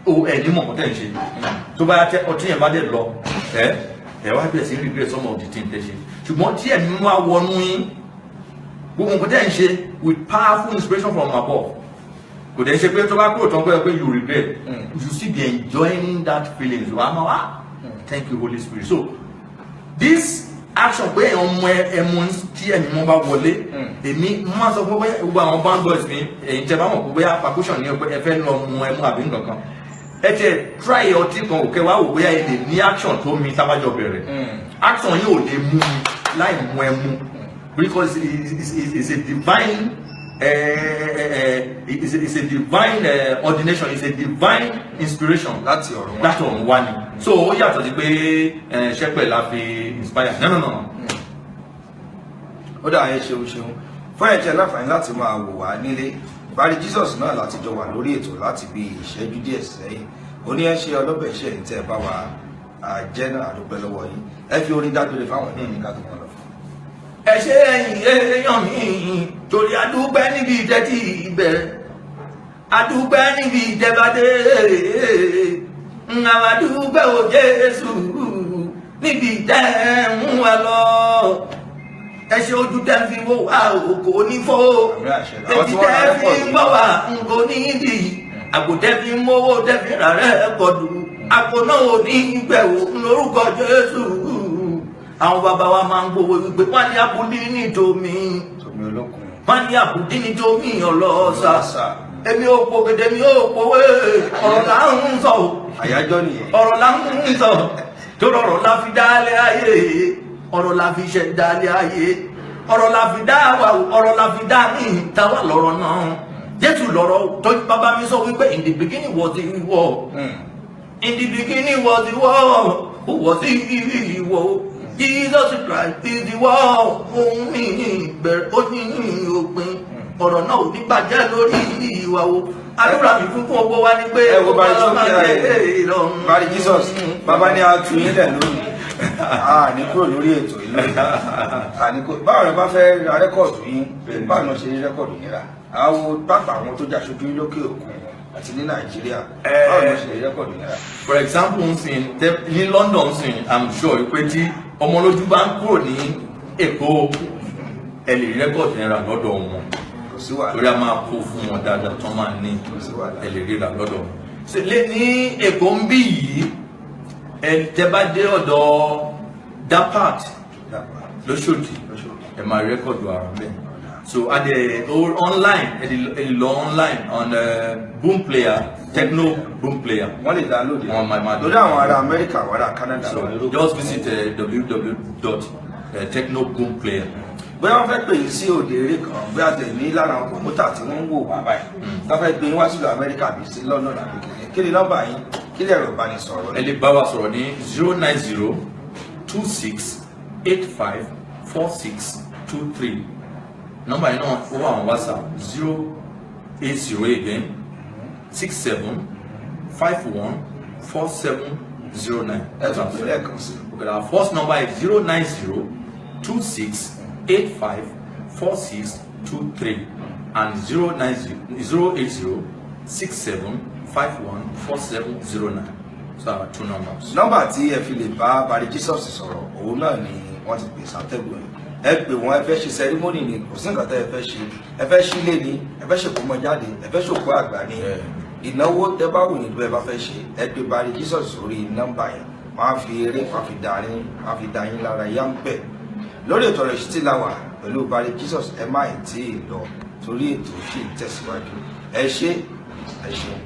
o ẹ̀ ní mọ̀ nǹkan tẹ́ ń ṣe. Tó bá yá, tẹ ọtí yẹn bá dẹ̀ lọ, ẹ wá bẹ̀rẹ̀ sí regret some of the things tẹ́ ṣe. Ṣùgbọ́n tí ẹ̀mí mímọ́ á wọnú yín, gbogbo nǹkan tẹ́ ń ṣe with powerful inspiration from above, kò dẹ̀ ṣe pé tó bá kúrò tán pé you regret. You still be enjoying that feeling. So àmọ́ wá, thank you, Holy Spirit. So this action pé èèyàn mọ ẹmu tí ẹ̀mí mọ́ bá wọlé, èmi mo máa sọ fún pé gbogbo àwọn band boys mi, èyí tẹ bá mọ̀ pé bóyá percussion ní ẹ fẹ́ lọ mu ẹmu àbí nǹkan kan, ẹ tiẹ̀ try ọtí kan òkè wá wò bóyá ẹ lè ní action tó mi tábàjọ bẹ̀rẹ̀. Action yìí ò lè mú mi láì mu ẹmu, because it's a divine ordination, it's a divine inspiration. Láti ọ̀run wá. Láti ọ̀run wá ni. So ó yàtọ̀ sí pé ṣẹ́pẹ̀ la fi inspire. No, no, no, no. Ó dà, ẹ ṣeun ṣeun fún ẹ̀jẹ̀ láǹfààní láti máa wò wá nílé. Bari Jesus náà láti jọ wà lórí ètò láti bí ìṣẹ́jú díẹ̀ sẹ́yìn. Ó ní ẹ ṣe ọlọ́bẹ̀ ṣe ń tẹ́ ẹ bá wa jẹ́ náà, àdúpẹ́ lọ́wọ́ yín. Ẹ fi orin dágbére fáwọn ènìyàn ní ká tó wọn lọ. Ẹ ṣe ẹ̀yin èèyàn mi, torí adúpẹ́ níbi ìtẹ́ tí ìbẹ̀rẹ̀, adúpẹ́ níbi ìtẹ́bàdé, àwọn adúpẹ́ ò Jésù níbi ìtẹ́ mú wa lọ. Ẹ ṣe, ojú tẹ́ fi wò wá kò ní fọ́, Àmín, àṣẹ. Àwọn etí tí wọ́n ra tẹ́ fi rẹ́kọ̀dù. ń gbọ́ wá kò ní dì, àpò tẹ́ fi ń mówó tẹ́ fi rà record, àpò náà ò ní gbẹ̀wò lórúkọ Jésù. Àwọn bàbá wa máa ń gbowó wípé wọ́n ní abúlé ní tòmí. Tòmí olókun. Wọ́n ní àbùdí ni tó mi ọlọ́ọ̀sà. Èmi ò pò gèdè mi ò pòwe, ọ̀rọ̀ là ń sọ o. Àyájọ́ nìyẹn. Ọ̀rọ̀ là ń sọ, tó rọrọ̀ la fi dálé ayé, ọ̀rọ̀ la fi ṣẹ̀ dálé ayé, ọ̀rọ̀ la fi dá wa o, ọ̀rọ̀ la fi dá ní ìtawà lọ́rọ̀ náà. Jésù lọ́rọ̀ tó bàbá mi sọ wípé in the beginning was the word. In the beginning was the word, who was the word. Jesus Christ is the word. Ohun mi ní ìbẹ̀rẹ̀, ó ní òpin. Ọ̀rọ̀ náà ò ní bàjẹ́ lórí ìwà o. Àdúrà mi fún gbogbo wa ni pé Ẹ wo Barry tó kí ẹ Barry Jesus, bàbá ní a tu yín lẹ̀ lónìí. A ní kúrò lórí ètò ìlú. A ní kúrò. Báwo ni bá fẹ́ ra rẹ́kọ̀dù yín? Báwo ni wọ́n ṣe rí rẹ́kọ̀dù yín rà? Àwọn pápá àwọn tó jáṣojú yín lókè òkun àti ní Nàìjíríà. Báwo ni wọ́n ṣe rí rẹ́kọ̀dù yín rà? For example, nsìn ní London nsìn, I'm sure pé tí ọmọlójú bá ń kúrò ní Èkó, ẹ lè rí rẹ́kọ̀dù yẹn rà lọ́dọ̀ wọn. Kò sí wàhálà. Torí a máa kó fún wọn dáadáa tán máa ní ẹ lè ríra lọ́dọ̀ wọn. Lé ní Èkó ń bí yìí, ẹ tẹ́ bá dé ọ̀dọ̀ Dapat lóṣòdì, ẹ máa rí rẹ́kọ̀dù ara bẹ́ẹ̀. So at the online, ẹ lè lọ online on Boom Player, Techno Boom Player. Wọ́n lè download Wọ́n máa lórí àwọn ará Amẹ́ríkà, àwọn ará Canada. So just visit www.technoboomplayer. Bóyá wọ́n fẹ́ pè yín sí òde eré kan, bóyá tẹ̀ ní lára àwọn kọ̀m̀pútà tí wọ́n ń wò wá báyìí, wọ́n fẹ́ gbé yín wá sílùú Amẹ́ríkà àbí sí London àbí kìnìún, kí ni nọ́mbà yín, kí lè ẹ̀rọ ìbánisọ̀rọ̀ Ẹ yín? lè bá wa sọ̀rọ̀ ní 09026854623. Nọ́mbà yìí náà ó wà on WhatsApp 080 again 67514709. Ẹ tún pè lẹ́ẹ̀kan sí. Okay, our first number is 09026854623 and 08067514709. So our two numbers. Nọ́mbà tí ẹ fi lè bá Barry Jesus sọ̀rọ̀ òun náà ni wọ́n ti pè sátẹ́gùn yìí. Ẹ pè wọ́n, ẹ fẹ́ ṣe sẹrímọ́nì ni, kò sí nǹkan tẹ́ ẹ fẹ́ ṣe, ẹ fẹ́ sílé ni, ẹ fẹ́ ṣòkó jáde, ẹ fẹ́ ṣòkó àgbà ni, ìnáwó tẹ́ bá wù yín tó ẹ bá fẹ́ ṣe, ẹ pè Barry Jesus sórí nọ́mbà yẹn. Wọ́n á fi eré, wọ́n á fi dá yín, wọ́n á fi dá yín lára yá ń bẹ̀. Lórí ètò ọ̀rọ̀ ìṣítí la wà pẹ̀lú Barry Jesus. Ẹ má ì tí ì lọ torí ètò ṣì ń tẹ̀síwájú. Ẹ ṣé, ẹ ṣeun.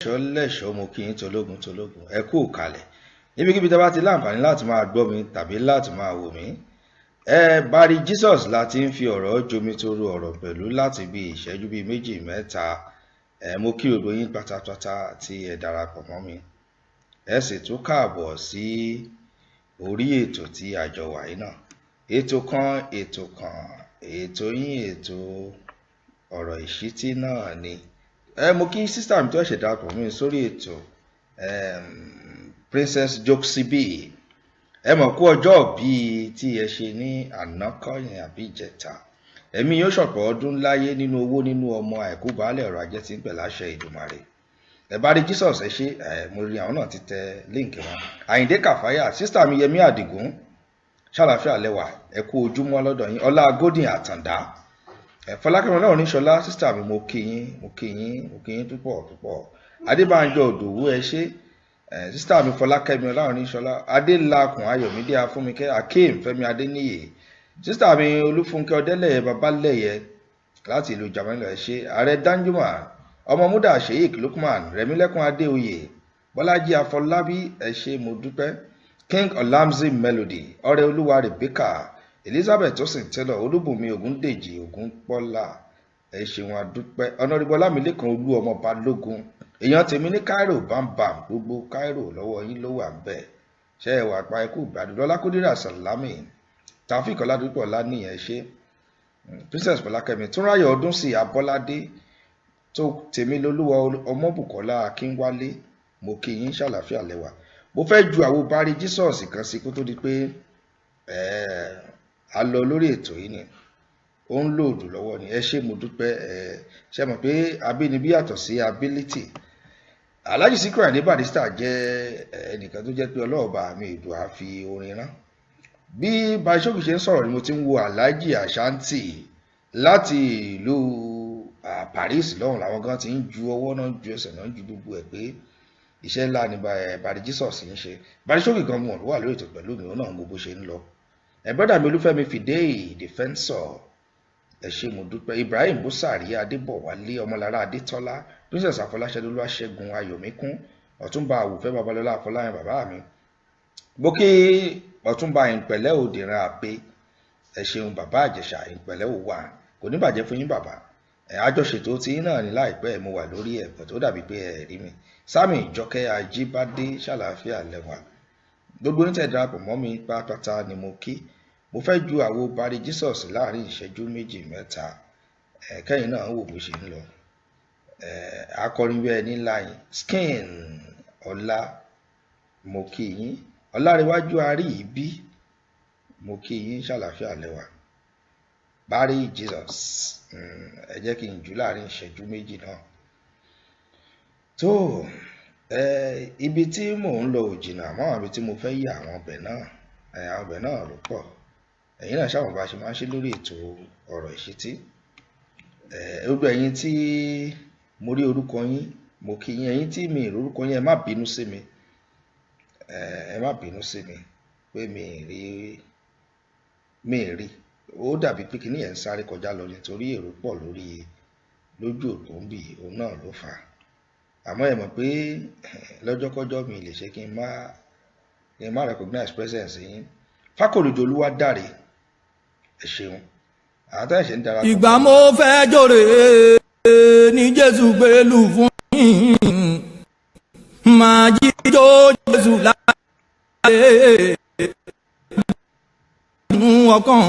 Lẹ́ṣọ́ lẹ́ṣọ́, mo kí yín tológun tológun, ẹ kú ìkàlẹ̀ níbikíbi tí a bá ti láǹfààní láti máa gbọ́ mi tàbí láti máa wò mí. Ẹ Barry Jesus la ti ń fi ọ̀rọ̀ jomitoro ọ̀rọ̀ pẹ̀lú láti bí ìṣẹ́jú bíi méjì mẹ́ta. Ẹ mo kí gbogbo yín pátápátá tí ẹ darapọ̀ mọ́ mi, ẹ sì tún káàbọ̀ sí orí ètò tí a jọ wà yìí náà, ètò kan ètò kan, ètò yín, ètò ọ̀rọ̀ ìṣítí náà ni. Ẹ mo kí sísá mi tó ṣẹ̀ṣẹ̀ darapọ̀ mọ́ mi sórí ètò, Princess Joksibi, ẹ mọ̀ kú ọjọ́ bíi tí ẹ ṣe ní ànákọ́yìn àbí ìjẹta. Ẹ̀mí yóò ṣọ̀pọ̀ ọdún láyé nínú owó, nínú ọmọ, àìkú baálẹ̀ ọ̀rọ̀ ajé tí ń pẹ̀ láṣẹ Ìdùmarè. Ẹ bá rí Jesus, ẹ ṣe. Ẹ mo rí àwọn náà ti tẹ líǹkì wọn. Àyìndé Kàfáyà, sísá mi Yẹmí Àdìgún, ṣàlàáfíà lẹwà, ẹ kú ojúmọ́ lọ́dọ̀ yín. Ọlá Godin Àtàndá, ẹ Fọlákẹ́mi Ọlọ́run níṣọlá, sísá mi, mo kí yín, mo kí yín, mo kí yín púpọ̀ púpọ̀. Adébánjọ Òdòwú, ẹ ṣé. Ẹ sísá mi Fọlákẹ́mi Ọlọ́run níṣọlá, Adélakùn Ayọ̀mídé Afúnmikẹ́, Akeem Fẹ́mi Adéníyè, sísá mi Olúfúnkẹ́ Ọdẹ́lẹ̀yẹ Babalẹ́yẹ láti ìlú Germany, ẹ ṣé. Ààrẹ Danjuma Ọmọmúdà, Sheik Lukman Rẹ̀mílẹ́kùn Adéoyè, Bọ́lájí Afọlábí, ẹ ṣé, mo dúpẹ́. King Olamzi Melody, Ọrẹ Olúwa Rebecca, Elizabeth Tosin Taylor, Olúbùnmi Ògúndèjì Ògúnpọ́lá, ẹ ṣeun adúpẹ́. Ọ̀nàrìbọ̀ Ọlámilékan Olú ọmọ Balógun, èèyàn tèmi ní Cairo bámbàm, gbogbo Cairo lọ́wọ́ yín ló wà ń bẹ̀. Ṣé ẹ wà pa ikú ìgbàdùn Lọ́lákúdírà Sàlámì, Taofik Ọládúpọ̀ Ọláníyàn, ẹ ṣé. Princess Fọlákẹ́mi Túnráyọ̀ Ọdúnsì Abọ́ládé tó tèmi lolúwa Ọmọbùkọ́lá Akínwálé, mo kí yín, ṣàlàáfíà lẹ́wà. Mo fẹ́ ju àwo Barry Jesus kan sí kó tó di pé a lọ lórí ètò yìí ni ó ń lòdù lọ́wọ́ ni. Ẹ ṣé, mo dúpẹ́. Ẹ ṣe mọ̀ pé abínibí yàtọ̀ sí ability. Alhaji Sikiru Ayinde Barrister jẹ́ ẹnìkan tó jẹ́ pé ọlọ́ọ̀bà mi ìdù á fi orin rán. Bí Barisókì ṣe ń sọ̀rọ̀ ni mo ti ń wo Alhaji Ashanti láti ìlú Paris lọ́hùn, làwọn gan ti ń ju ọwọ́ náà, ju ẹsẹ̀ náà, ju gbogbo ẹ̀ pé Iṣẹ́ ńlá ni Barry Jesus ń ṣe. Barry Shókì gan mọ̀ ló wà lórí ètò pẹ̀lú mi, òun náà ń wo bó ṣe ń lọ. Ẹ̀ brọ́dà mi Olúfẹ́mi Fìdéyì Defensor, ẹ ṣé mo dúpẹ́. Ibrahim Busari Adébọ̀wálé, Ọmọlára Adétọ́lá, Princess Afọláṣadé Olúwaṣẹ́gun Ayọ̀míkún, Ọ̀túnba Àwùfẹ́ Babalọ́lá Afọláyan bàbá mi. Mo kí Ọ̀túnba Ìpẹ̀lẹ́ Òdìran Àpè, ẹ ṣeun bàbá Àjẹsà Ìpẹ̀lẹ́ òwà, kò ní bàjẹ́ fún yín bàbá. Ẹ àjọṣètò tí náà ní láìpẹ́, mo wà lórí ẹ̀pọ̀ tó dàbí pé ẹ rí mi. Sami Ìjọkẹ́ Ajíbádé ṣàlàáfíà lẹ́wà. Gbogbo yín tẹ́ darapọ̀ mọ́ mi pátápátá ni mo kí. Mo fẹ́ ju àwo Barry Jesus láàrin ìṣẹ́jú méjì mẹ́ta. Ẹ kẹ́yìn náà wò bó ṣe ń lọ. Ẹ akọrin bí ẹni ńlá yín Skin Ọlá, mo kí yín. Ọlárẹ̀wájú Arí Ìbí, mo kí yín ṣàlàáfíà lẹ́wà. Barry Jesus, ẹ jẹ́ kí n jù láàrin ìṣẹ́jú méjì náà. Tó ẹ ibi tí mò ń lọ ò jìnnà, àmọ́ àwọn ibi tí mo fẹ́ yí àwọn ọbẹ̀ náà, àwọn ọbẹ̀ náà ló pọ̀. Ẹ̀yin náà ṣàwọn bá ṣe máa ń ṣe lórí ètò ọ̀rọ̀ ìṣítí. Gbogbo ẹ̀yin tí mo rí orúkọ yín, mo kí yín. Ẹ̀yin tí mi ì rí orúkọ yín, ẹ má bínú sí mi. Ẹ má bínú sí mi pé mi ì rí, mi ì rí. Ó dàbí pé kíní ẹ̀ ń sáré kọjá lọ nítorí èrò pọ̀ lórí lójú òpó ń bì, òun náà ló fà á. Àmọ́ ẹ mọ̀ pé lọ́jọ́kọ́jọ́ mi lè ṣe kí n má recognize presence yín. Fákòrìjọ Olúwadáre, ẹ ṣeun. Àwọn tó ẹ̀ṣẹ̀ ń darapọ̀. Ìgbà mo fẹ́ jòrè ní Jésù gbélú fún mi, máa jíjó Jésù láàyè nínú ọkàn.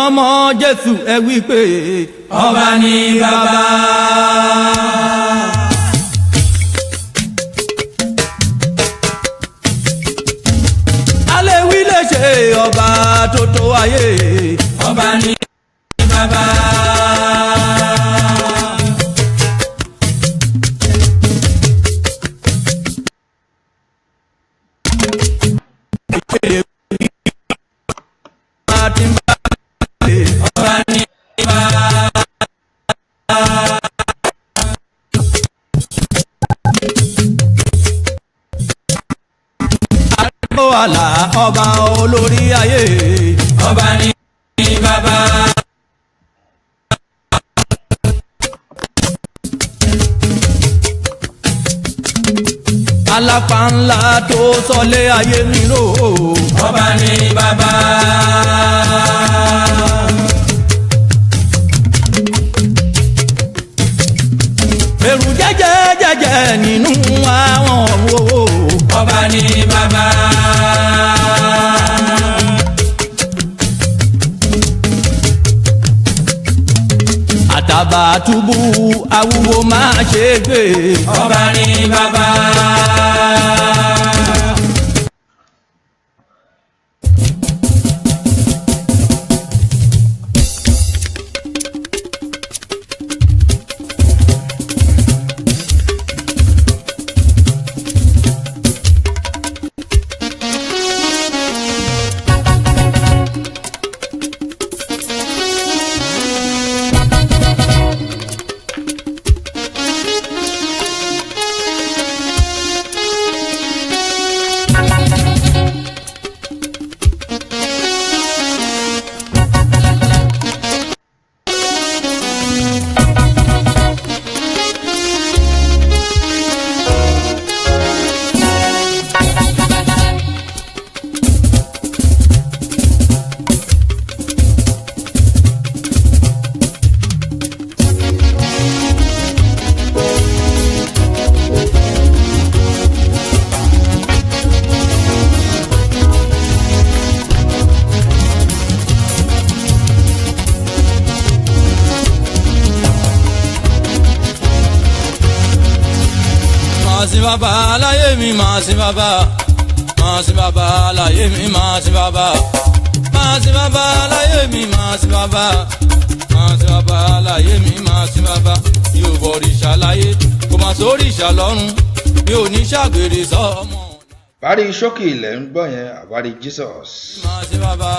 Ọmọ Jésù ẹ wí pé ọba ni bàbá. Aléwí lè ṣe ọba tó tó ayé, ọba ni bàbá. Àlà ọba olórí ayé, ọba ní bàbá. Alápá ńlá tó sọlé ayé mi ró, ọba ní bàbá. Èrù jẹ́jẹ́ jẹ́jẹ́ nínú àwọn owó, ọba ní bàbá. Àtàbàtúbú awúwo máa ṣe gbé, ọba ní bàbá. Sin bàbá láyé mi, máa sin bàbá, máa sin bàbá láyé mi, máa sin bàbá, máa sin bàbá láyé mi, máa sin bàbá, máa sin bàbá láyé mi, máa sin bàbá. Mi ò bọ̀rìṣà láyé, kò má sóríṣà lọ́run, mi ò ní ṣàgbèrè sọ́mọ. Barry Shókì ilẹ̀ ń gbọ́ yẹn, Barry Jesus. Máa sin bàbá.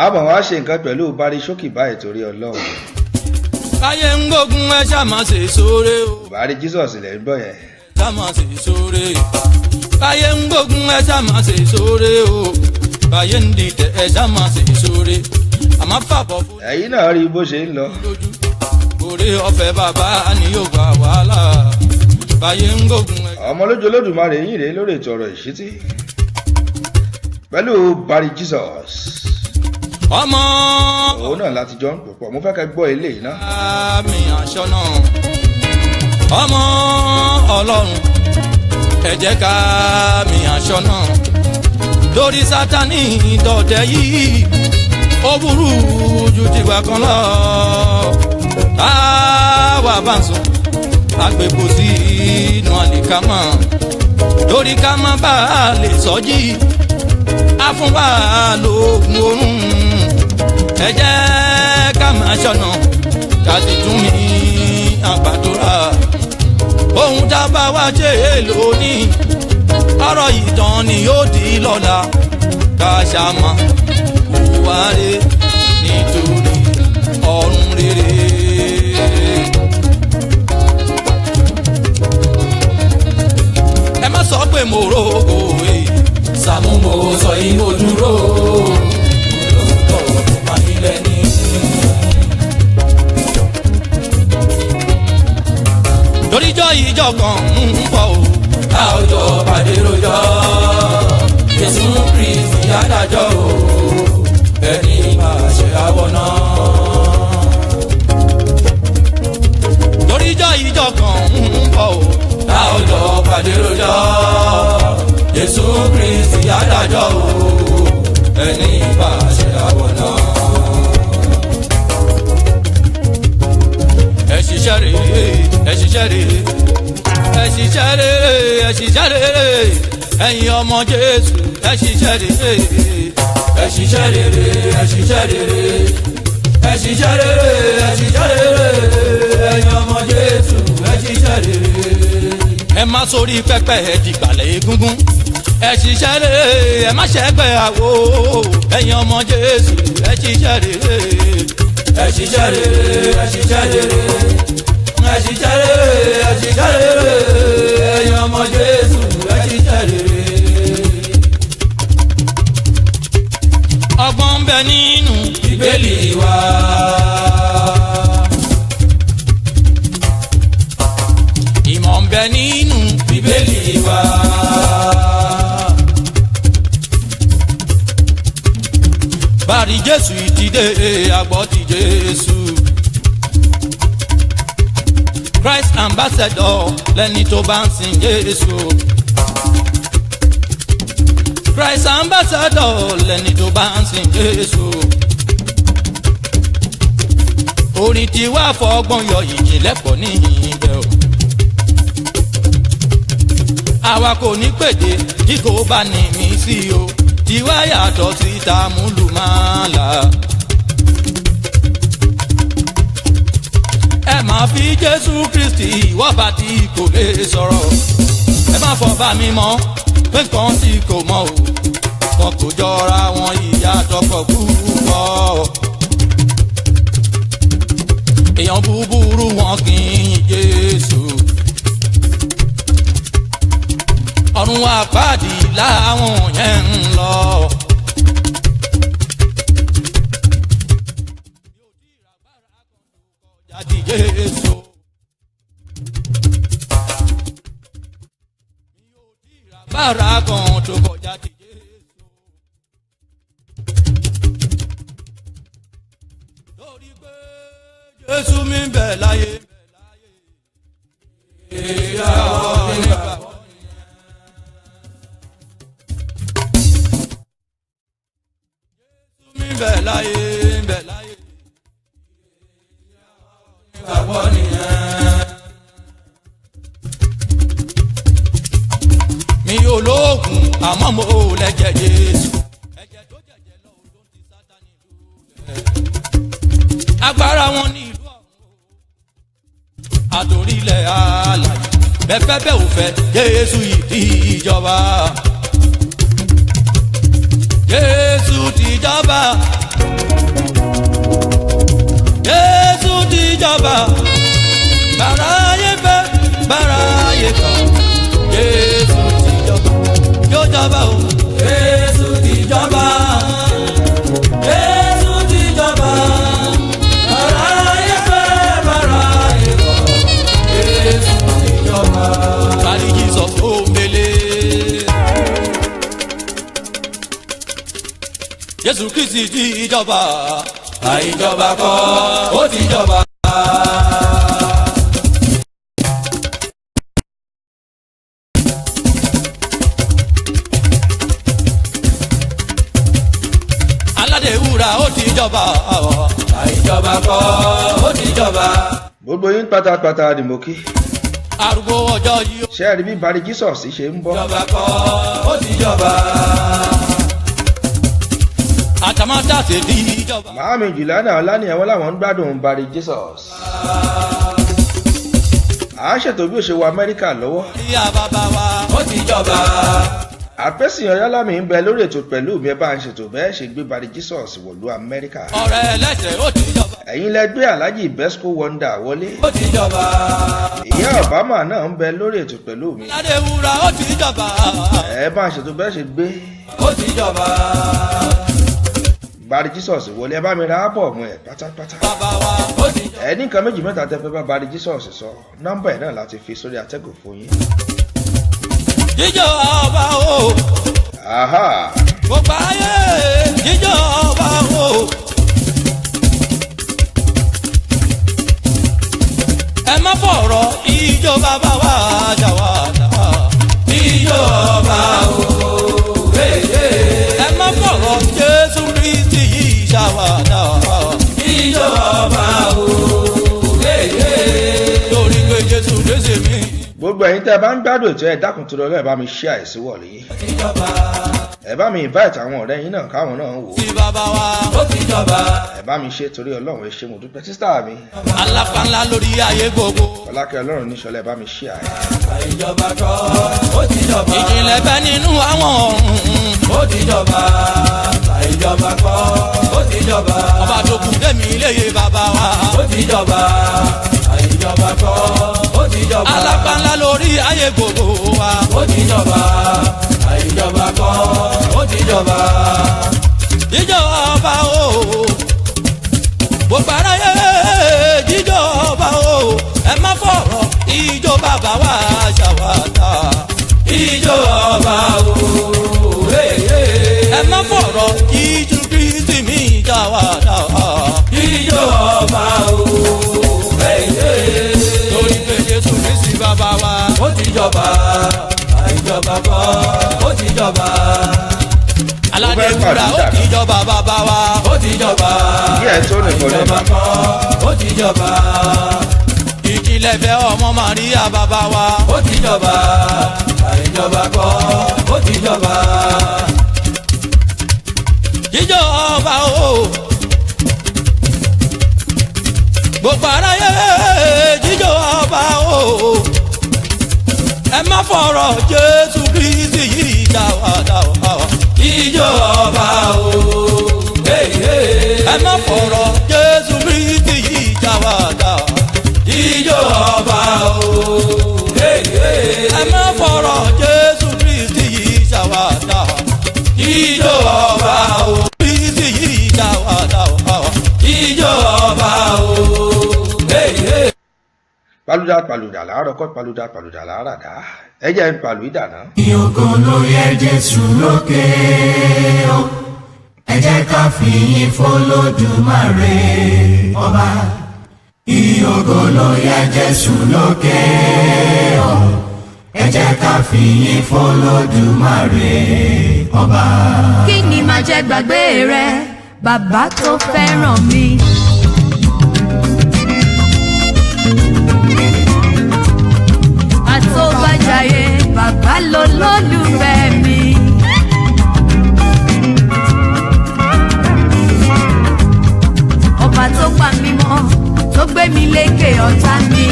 Àmọ́ wá ṣe nǹkan pẹ̀lú Barry Shókì báyìí torí Ọlọ́run. Báyé ń gbógun ẹ ṣá máa ṣe sóore o. Bàárí Jesus lẹ̀ ń bọ̀ yẹn. Ṣá máa ṣe sóore. Báyé ń gbógun ẹ ṣá máa ṣe sóore o. Báyé ń dìtẹ̀ ẹ ṣá máa ṣe sóore. Àmọ́ fàbọ̀ fún Ẹ̀yin náà rí bó ṣe ń lọ. lójú. Oore ọ̀fẹ́ bàbá ni yóò gbà wàhálà. Báyé ń gbógun ẹ. Ọmọ lójú Olódùmarè yín rèé lórí ètò ọ̀rọ̀ ìṣítí pẹ̀lú Barry Jesus. Ọmọ Òun náà láti jọ ń pò pọ̀, mo fẹ́ kẹ́ gbọ́ eléyìí ná. mi aṣọ́nà. Ọmọ Ọlọ́run ẹ jẹ́ ká mi aṣọ́nà. Lórí Sátánì dọ̀tẹ̀ yìí ó burú ju tìgbà kan lọ. Táwa bá ń sùn àgbègbè sí inú àlìkámà. Lórí ká má bá a lè sọ́jí á fún wa lóògùn oorun. Ẹ jẹ́ ká máa ṣọ́nà ká sì tún mi àgbàdúrà. Ohun tá a bá wá ṣe é lónìí ọ̀rọ̀ ìtàn ni yóò di lọ́la. Ká ṣàmà wáre nítorí ọ̀run rere. Ẹ má sọ pé mo rògo e. Sàmú mo sọ yìí mo dúró. Olóòótọ́ ọ̀pá nílẹ̀ ní. Toríjọ́ ìjọ kan ń bọ̀ o. A ó jọ pàdé rojọ́. Jésù Kristi adájọ́ o. Ẹni máa ṣe àwọ̀ náà. Toríjọ́ ìjọ kan ń bọ̀ o. A ó jọ pàdé rojọ́. Jésù Kristi adájọ́ o. Ẹni máa ṣe àwọ̀ náà. Ẹ ṣiṣẹ́ rere, ẹ ṣiṣẹ́ rere, ẹ ṣiṣẹ́ rere, ẹ ṣiṣẹ́ rere, ẹ̀yin ọmọ Jésù, ẹ ṣiṣẹ́ rere, ẹ ṣiṣẹ́ rere, ẹ ṣiṣẹ́ rere, ẹ ṣiṣẹ́ rere, ẹ ṣiṣẹ́ rere, ẹ̀yin ọmọ Jésù, ẹ ṣiṣẹ́ rere. Ẹ má sórí pẹpẹ ẹ dìgbàlẹ̀ egungun, ẹ ṣiṣẹ́ rere, ẹ má ṣẹ́gbẹ́ àwo, ẹ̀yin ọmọ Jésù, ẹ ṣiṣẹ́ rere, ẹ ṣiṣẹ́ rere, ẹ ṣiṣẹ́ rere, ẹ ṣiṣẹ́ rere, ẹ ṣiṣẹ́ rere, ẹ̀yin ọmọ Jésù, ẹ ṣiṣẹ́ rere. Ọgbọ́n ń bẹ nínú Bíbélì wa. Ìmọ̀ ń bẹ nínú Bíbélì wa. Bàrí Jésù ti dé, àgbọ̀ ti Jésù. Christ ambassador lẹni tó bá ń sin Jésù. Christ ambassador lẹni tó bá ń sin Jésù. Orin tí wàá fọgbọ́n yọ ìjìnlẹ̀ pọ̀ ní ibẹ̀ o. Àwa kò ní pèdè tí kò bá ní mí sí o. Tiwa yàtọ̀ sí tàmúlùmálà. Ẹ máa fi Jésù Kristi ìwọ́ba tí kò lè sọ̀rọ̀. Ẹ má fọba mi mọ́ pé nǹkan tí kò mọ̀ o. Wọn kò jọra wọn ìyàtọ̀ pọ̀ púpọ̀. Èèyàn búburú wọn kì í yin Jésù. Ọ̀run àpáàdì làwọn yẹn ń lọ. Jáde Jésù. Bára kan tó kọjá ti Jésù. Lórí pé Jésù mi ń bẹ láyé. Ìyá ọ̀gbìn nígbà. Mi ń bẹ láyé, ń bẹ láyé. Ìgbàgbọ́ nìyẹn. Mi ò lóògùn àmọ́ mo lẹ́jẹ̀ Jésù. Ẹ̀jẹ̀ tó jẹ̀jẹ̀ lọ ló ń ti Sátánì lulẹ̀. Agbára wọn ní ìlú ọ̀run àtòrílẹ̀ alàyè. Bẹ́ẹ̀ fẹ́ bẹ́ẹ̀ ò fẹ́ Jésù yìí ti ìjọba. Jésù ti jọba. Jésù ti jọba. jọba. Bàráyé fẹ́, bàráyé kọ̀. Jésù ti jọba, yóò jọba o. Jésù ti jọba. Jésù ti jọba. Bàráyé fẹ́, bàráyé kọ̀. Jésù ti jọba. Bàrí Jesus ó mele. Jésù Kristi ti jọba. Àìjọba kọ́, ó ti jọba. Aládé wúrà ó ti jọba. Àìjọba kọ́, ó ti jọba. Gbogbo yín pátápátá ni mo kí. Arúgbó ọjọ́ yìí ó Ṣé ẹ rí bí Barry Jesus ṣe ń bọ̀? jọba kọ́, ó ti jọba. Àtàmátàsé ti jọba. Màámi Juliana Ọláníyàn wọn làwọn ń gbádùn Barry Jesus. À ń ṣètò bí ó ṣe wọ Amẹ́ríkà lọ́wọ́. Ìyá bàbá wa ó ti jọba. Àpẹ́sìn Ọ̀yálámì ń bẹ lórí ètò pẹ̀lú mi, ẹ bá ń ṣètò bẹ́ẹ̀ ṣe gbé Barry Jesus wọ̀lú Amẹ́ríkà. Ọ̀rẹ́ ẹlẹ́sẹ̀ ó ti jọba. Ẹ̀yin lẹ gbé Alhaji Besco Wonder wọlé. Ó ti jọba. Ìyá Obama náà ń bẹ lórí ètò pẹ̀lú mi. Aládé wúrà ó ti jọba. Ẹ bá ń ṣètò bẹ́ẹ̀ ṣe gbé Ó ti jọba. Barry Jesus wọlé, ẹ bá mi ra ábọ̀mù ẹ̀ pátápátá. Bàbá wa ó ti jọba. Ẹ ní nǹkan méjì mẹ́ta tẹ́ fẹ́ bá Barry Jesus sọ, nọ́mbà ẹ̀ náà láti fi sórí atẹ́gùn fún yín. Jíjọ ọba o. Aha! Gbogbo ayé jíjọ ọba o. Ẹ má fọ̀rọ̀ ijó bàbá wa ṣàwàdà. Ijó ọba o. Ẹ má fọ̀rọ̀ Jésù Kristi yìí ṣàwàdà. Ijó ọba o. Torí pé Jésù Kristi mi. Gbogbo ẹ̀yin tẹ́ ẹ bá ń gbádùn ètò, ẹ dákun tó lọ, ẹ bá mi share ìsíwọ̀lì yín. Ìjọba Ẹ bá mi invite àwọn ọ̀rẹ́ yín náà káwọn náà wò ó. ti bàbá wa. Ó ti jọba. Ẹ bá mi ṣe torí Ọlọ́run, ẹ ṣé, mo dúpẹ́ sísá mi. Alápá ńlá lórí ayé gbogbo. Fọlákẹ́ Ọlọ́run níṣọlá, ẹ bá mi share ẹ̀. Ìjọba kọ́, ó ti jọba. Ìjìnlẹ̀ bẹ nínú àwọn ọ̀run. Ó ti jọba. Ìjọba kọ́, ó ti jọba. Ọba tó kù dẹ́mi léye bàbá wa. Ó ti jọba. Ìjọba kọ́, ó ti jọba. Alápá ńlá lórí ayé gbogbo wa. Ó ti jọba. Ìjọba kọ́, ó ti jọba. Ìjọba o, gbogbo aráyé jíjọba o, ẹ má fọ̀rọ̀ ìjọba bá wa ṣàwàdà. Ìjọba o, ẹ má fọ̀rọ̀ ìjú Kristi mi ṣàwàdà. Ìjọba o, torí pé Jésù Kristi bàbá wa. Ó ti jọba, ìjọba kọ́, ó ti jọba. Aládé wúrà ó ti jọba bàbá wa. Ó ti jọba. Díẹ̀ tó nìkan ní. Ìjọba kọ́, ó ti jọba. Ìjìnlẹ̀ fẹ́ ọmọ Màríà bàbá wa. Ó ti jọba. Ìjọba kọ́, ó ti jọba. Jíjọba o. Gbogbo aráyé jíjọba o. Ẹ má fọ̀rọ̀ Jésù Kristi yìí ṣàwàdà o. Ìjọba o. Ẹ má fọ̀rọ̀ Jésù Kristi yìí ṣàwàdà. Ìjọba o. Ẹ má fọ̀rọ̀ Jésù Kristi yìí ṣàwàdà. Ìjọba o. Kristi yìí ṣàwàdà. Ìjọba o. Paluda paluda làárọ̀ kọ́, paluda paluda làárà dá. Ẹ jẹ́ ń palu ìdáná. Ògo ló yẹ Jésù lókè o. Ẹ jẹ́ ká fìyìn f'Olódùmarè ọba. Ògo ló yẹ Jésù lókè o. Ẹ jẹ́ ká fìyìn f'Olódùmarè ọba. Kí ni màá jẹ́ gbàgbé rẹ, bàbá tó fẹ́ràn mi? Àtọ́bàjáyé bàbá ló lólùfẹ́ mi. Ọba tó pa mí mọ́, tó gbé mi lékè ọ̀tá mi.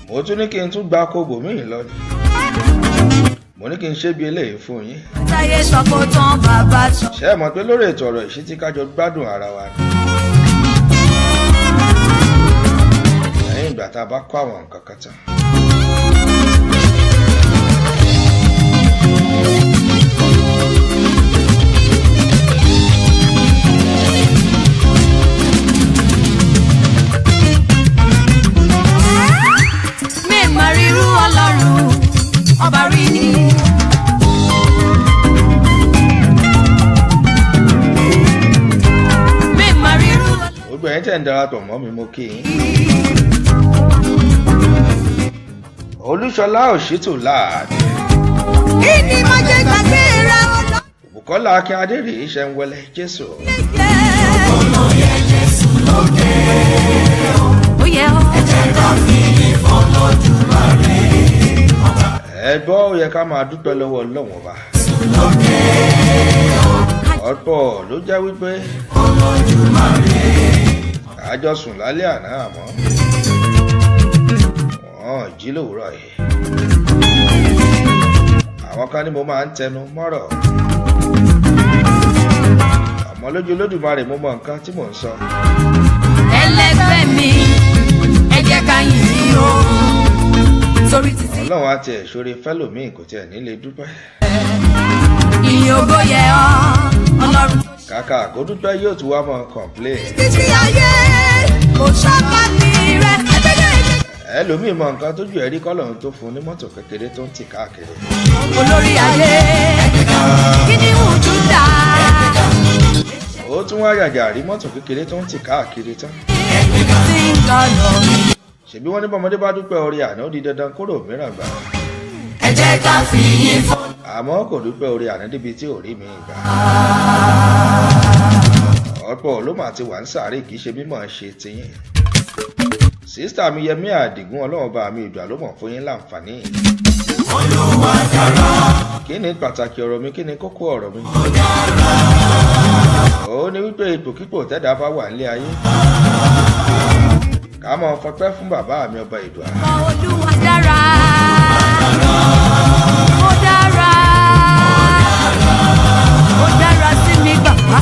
Mo tún ní kí n tún gba kóbò míì lọ ni. Mo ní kí n ṣe bí eléyìí fún yín. Táyé sọ kó tán, bàbá sọ. Ṣé ẹ mọ̀ pé lórí ètò ọ̀rọ̀ ìṣítí kájọ gbádùn ara wa ni? Lẹ́yìn ìgbà tá a bá kọ́ àwọn nǹkan kan tán. Mímọ̀ rírú Ọlọ́run ọba rí ni. Mímọ̀ rírú Ọlọ́run. Gbogbo ẹ̀yin tẹ̀ ń darapọ̀ mọ́ mi, mo kí yín. Olúṣọlá Òṣìtù láàdì. Kí ni mo jẹ gbàgbé rẹ Ọlọ́run Bùkọ́lá Akínadé rèé ṣe ń wẹlẹ́ Jésù. jẹ́. Ó yẹ ọ́. Ẹ gbọ́, ó yẹ ká máa dúpẹ́ lọ́wọ́ Ọlọ́run ọba. Ọ̀pọ̀ ló jẹ́ wípé àjọ sùn lálẹ́ àná, àmọ́ wọ́n jí lówùúrọ̀ yìí. Àwọn kan ní mo máa ń tẹnu mọ́rọ̀, àmọ́ lójú Olódùmarè, mo mọ nǹkan tí mò ń sọ. Ẹlẹgbẹ́ mi, ẹ jẹ́ ká yìn ín o. Torí títí Ọlọ́run á tiẹ̀ ṣoore fẹ́lòmíì, kò tiẹ̀ ní lè dúpẹ́. Ìyìn ògo yẹ ọ́ Ọlọ́run. Kàkà kó dúpẹ́, yóò tún wá mọ́ complain. Títí ayé kò sábà ní rẹ. Ẹlòmíì mọ nǹkan tójú ẹ̀ rí kọ́lọ́run tó fún un ní mọ́tò kékeré tó ń tì káàkiri. Olórí ayé, kí ni ojú dá? Ó tún wá yàjà rí mọ́tò kékeré tó ń tì káàkiri tán. Tí ń gbọ́nà. Ṣèbí wọ́n ní bọ́mọdé bá dúpẹ́ orí àná, ó di dandan kóró mìíràn gbà. Ẹ jẹ́ ká fi yìn fún. Àmọ́ kò dúpẹ́ orí àná débi tí ò rí mi gbà. Ọ̀pọ̀ ló mà ti wà ń sàárè, kì í ṣe mímọ̀ ṣe tiyín. Sister mi Yẹmí Àdìgún, Ọlọ́run bá mi ìgbà ló mọ̀ fún yín láǹfààní. Kí ni pàtàkì ọ̀rọ̀ mi? Kí ni kókó ọ̀rọ̀ mi? Ó ní wípé ipòkípò tẹ́dá bá wà nílé ayé, ká máa fọpẹ́ fún bàbá mi ọba ìdùà. Olúwa dára. Ó dára. Ó dára sí mi bàbá.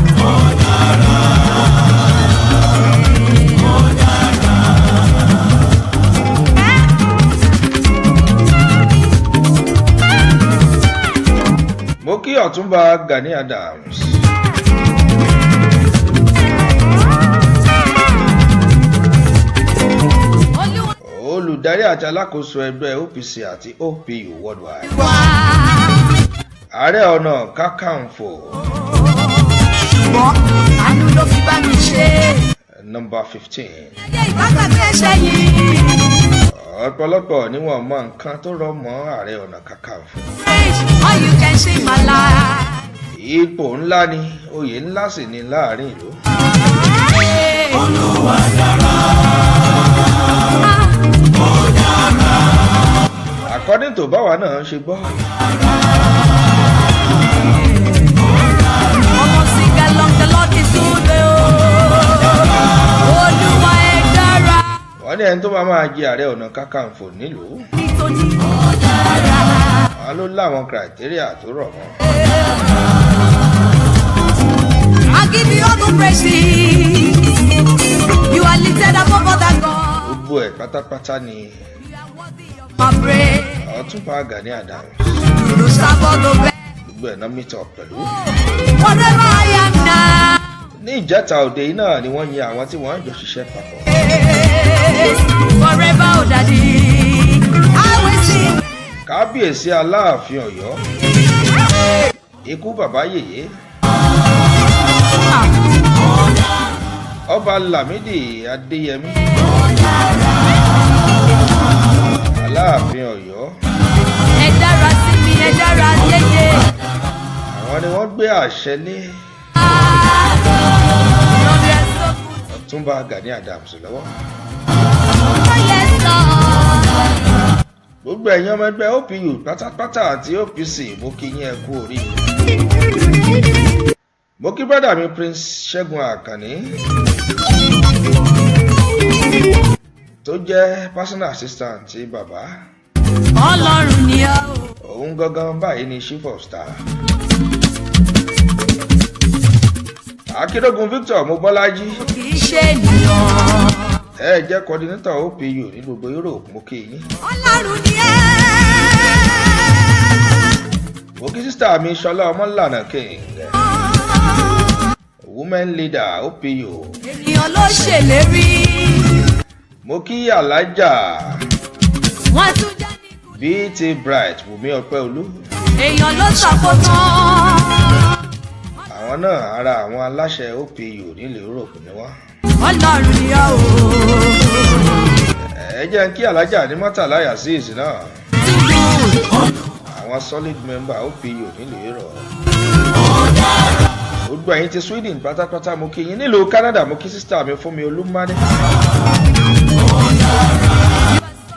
Mo kí Ọ̀túnba Gani Adams. Olúwa Olùdarí àti alákòóso ẹgbẹ́ OPC àti OPU worldwide. wá. Ààrẹ Ọ̀nà Kakanfò. Ṣùgbọ́n àánú ló fi bá mi ṣe. Number 15. Ayé ìbágbàgbé ẹ̀ṣẹ̀ yìí. Ọ̀pọ̀lọpọ̀ ni wọ́n mọ nǹkan tó rọ̀ mọ́ Ààrẹ Ọ̀nà Kakanfò. Praise all you can see my life. Ipò ńlá ni, oyè ńlá sì ni láàrin ìlú. Olúwa dára. According to báwa náà ṣe gbọ́, Ọmọ sing along, the Lord is good. Oh. Olúwa ẹ dára. Wọ́n ní ẹni tó bá máa jẹ Ààrẹ Ọ̀nà Kakanfò nílùú, Nítorí ó dára. wọn ló láwọn criteria tó rọ̀ mọ́. I give you all the praises. You are lifted above other gods. Gbogbo ẹ̀ pátápátá ni You are worthy of my praise. Ọ̀túnba Gani Adams You deserve all the best. gbogbo ẹ̀ náà meet up pẹ̀lú. Whatever I am now. Ní ìjẹta òde yìí náà ni wọ́n yan àwọn tí wọ́n jọ ṣiṣẹ́ papọ̀. Forever, oh daddy. I will sing. Kábíyèsí Aláàfin Ọ̀yọ́, ikú bàbá yèyé, Ọba Lámìdí Adéyẹmí, Aláàfin Ọ̀yọ́, Ẹ dára sí mi, ẹ dára yéye. àwọn ni wọ́n gbé àṣẹ lé Lord, you are so good. Ọ̀túnba Gani Adams lọ́wọ́. Oh, yes, Lord. Gbogbo ẹ̀yin ọmọ ẹgbẹ́ OPU pátápátá àti OPC, mo kí yín, ẹ kú oríire. Mo kí brother mi Prince Ṣẹ́gun Àkànní tó jẹ́ personal assistant ti bàbá. Ọlọ́run ni ọ́. Òun gangan báyìí ni chief of staff. Akíndógún Victor Mobọ́lájí Kì í ṣe ènìyàn. Ẹ jẹ́ coordinator OPU ní gbogbo Europe, mo kí yín. Ọlọ́run ni ẹ́. Mo kí sísítà mi Ṣọlá Ọmọlànà King, women leader OPU. Ènìyàn ló ṣèlérí. Mo kí Alájà Wọ́n tún já ní kú. BT Bright Wùmí Ọpẹ́olú. Èèyàn ló ṣàkótán. Àwọn náà ara àwọn aláṣẹ OPU nílùú Europe ni wọ́n. Ọlọ́run ni ọ́ o. Ẹ jẹ́ n kí Alájà ní Mọ́tàlá Azeez náà, àwọn solid member OPU nílùú Europe. Gbogbo ẹ̀yin ti Sweden pátápátá mo kí yín. Nílùú Canada mo kí sísítà mi Fúnmi Olúmádé,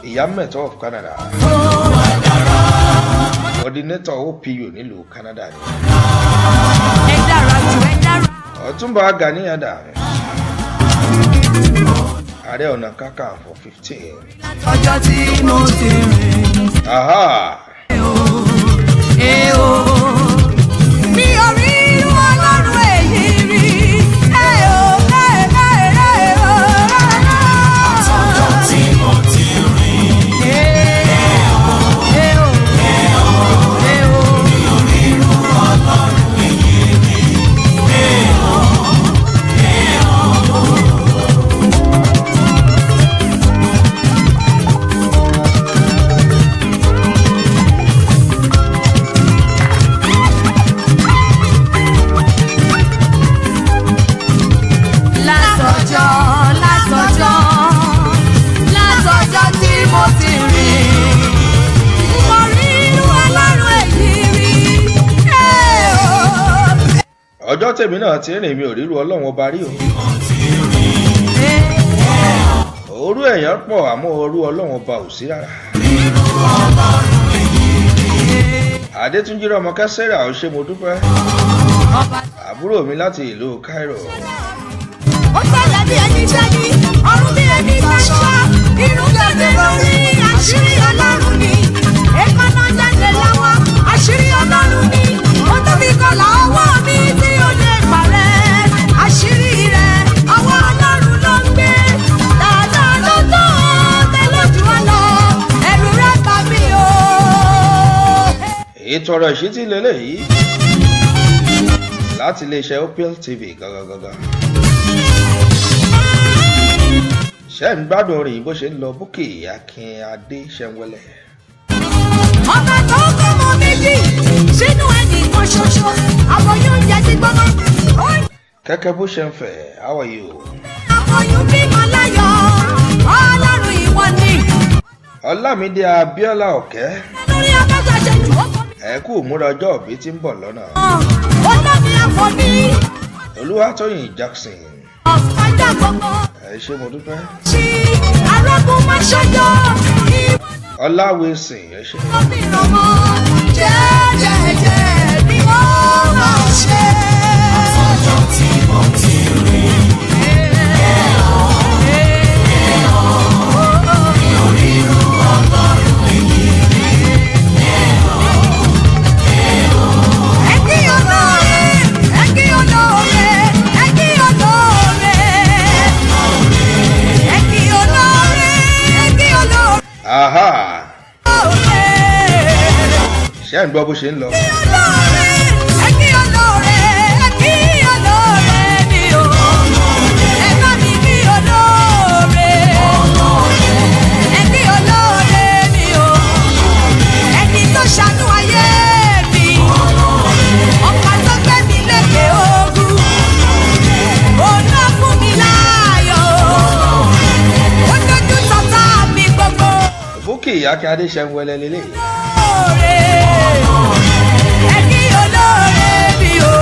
ìyá mẹ́tọ́ of Canada, coordinator OPU nílùú Canada ni. Ẹ dára jù, ẹ dára. Ọ̀túnba Gani Adams, Ààrẹ Ọ̀nà Kakanfò 15. Ọjọ́ tí mo ti rìn. Aha. Ẹ o. Mi ò rí irú Ọlọ́run èyí rí. Ẹ o, ẹ ẹ ẹ o. Ọjọ́ tí mo ti rìn. Ẹ o, ẹ o. Mi ò rí irú Ọlọ́run èyí rí. Ẹ o, ẹ o. Látọjọ́, látọjọ́, látọjọ́ tí mo ti rìn. Mo rí irú Ọlọ́run èyí rí. Ẹ o. Ọjọ́ tèmi náà ti rìn, mi ò ríru Ọlọ́run ọba rí o. Òru èèyàn pọ̀, àmọ́ òru Ọlọ́run ọba ò sí rárá. Adétúnjí Rọmọ Kẹsẹ́rà, ó ṣe, mo dúpẹ́. Ọba Àbúrò mi láti ìlú Cairo. Ó sọ̀rọ̀ bí ẹni sẹ́ni, ọ̀run bí ẹni gbàṣọ, irun jáde lórí, àṣírí Ọlọ́run ni. Èékánná jáde lọ́wọ́, àṣírí Ọlọ́run ni. Ó tó fi kọlà ọwọ́ mi tí ó lè parẹ́. Àṣírí rẹ̀, ọwọ́ Ọlọ́run ló ń gbé. Dáadáa ló tó tẹ lójú wa lọ, ẹ̀rù rẹ̀ bà mí o. Ètò ọ̀rọ̀ ìṣítí lélẹ́yìí láti iléeṣẹ́ Opel TV gangan gangan. Ṣé ń gbádùn orin bó ṣe ń lọ? Búkì Akin Adé Ṣẹ́ńwẹ́lẹ̀. Ọba tó kọ́ mọ méjì sínú ẹnì kan ṣoṣo, àbọ̀yún jẹ́ gbígbóná. Ó ń Kẹ́kẹ́ bó ṣe ń fẹ̀, how are you? Àbọ̀yún bímọ láyọ̀, Ọlọ́run ìwọ ni. Ọlámídé Abíọ́lá Ọ̀kẹ́. Lórí ọgọ́ta ṣe jù ó kọ́ mi. Ẹ kú ìmúra ọjọ́ òbí tí ń bọ̀ lọ́nà. Olómi àfọ̀ní. Olúwatóyìn Jackson. Ọ̀fọ̀jà gbogbo. Ẹ ṣé, mo dúpẹ́. Ṣí arógun má ṣọjọ́ ìwọ. Ọlá Wilson, ẹ ṣé. Ló fi ràn mọ́ jẹ́jẹ́jẹ́ ni ó máa ṣe. Ọjọ́ tí mo ti rìn. Mi ò rí irú Ọlọ́run èyí rí. Ẹ kí olóore, ẹ kí olóore, ẹ kí olóore. Ẹ kí olóore, ẹ kí olóore. Aha. Ṣé ń gbọ́ bó ṣe ń lọ? Olóore, ẹ kí olóore, ẹ kí olóore mi o. Ẹ bá mi kí olóore. Ẹ kí olóore mi o. Ẹni tó ṣàánú ayé mi. Ọba tó gbé mi lékè ogun. Òun ló fún mi láyọ̀. Ó dójú tọ́tà mi gbogbo. Búkì Akin Adé Ṣẹ́ńwẹ́lẹ̀ lélẹ̀. Olóore, ẹ kí olóore mi o.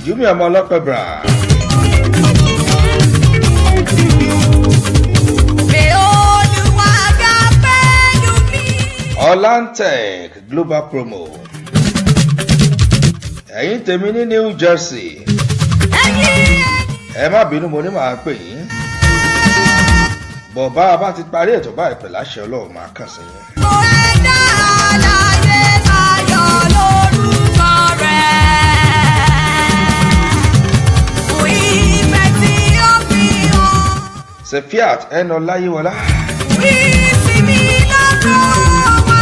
Júmi ọmọ ọlọ́pẹ́ bra. Pé Olúwa ga pẹ̀lú mi. Ọlántech Global Promo. Ẹ̀yin tèmi ní New Jersey. Ẹ̀yin. Ẹ má bínú, mo ní màá pè yín. Bọ̀ bá a bá ti parí ètò báyìí, pẹ̀lú àṣẹ Ọlọ́run, máa kàn sí yín. Mo ẹ̀dá alààyè ayọ̀ lórúkọ rẹ̀. Fún ìfẹ́ Sefiat Ẹnọláyíwọlá. Ìsinmi lọ́kọ̀ wá.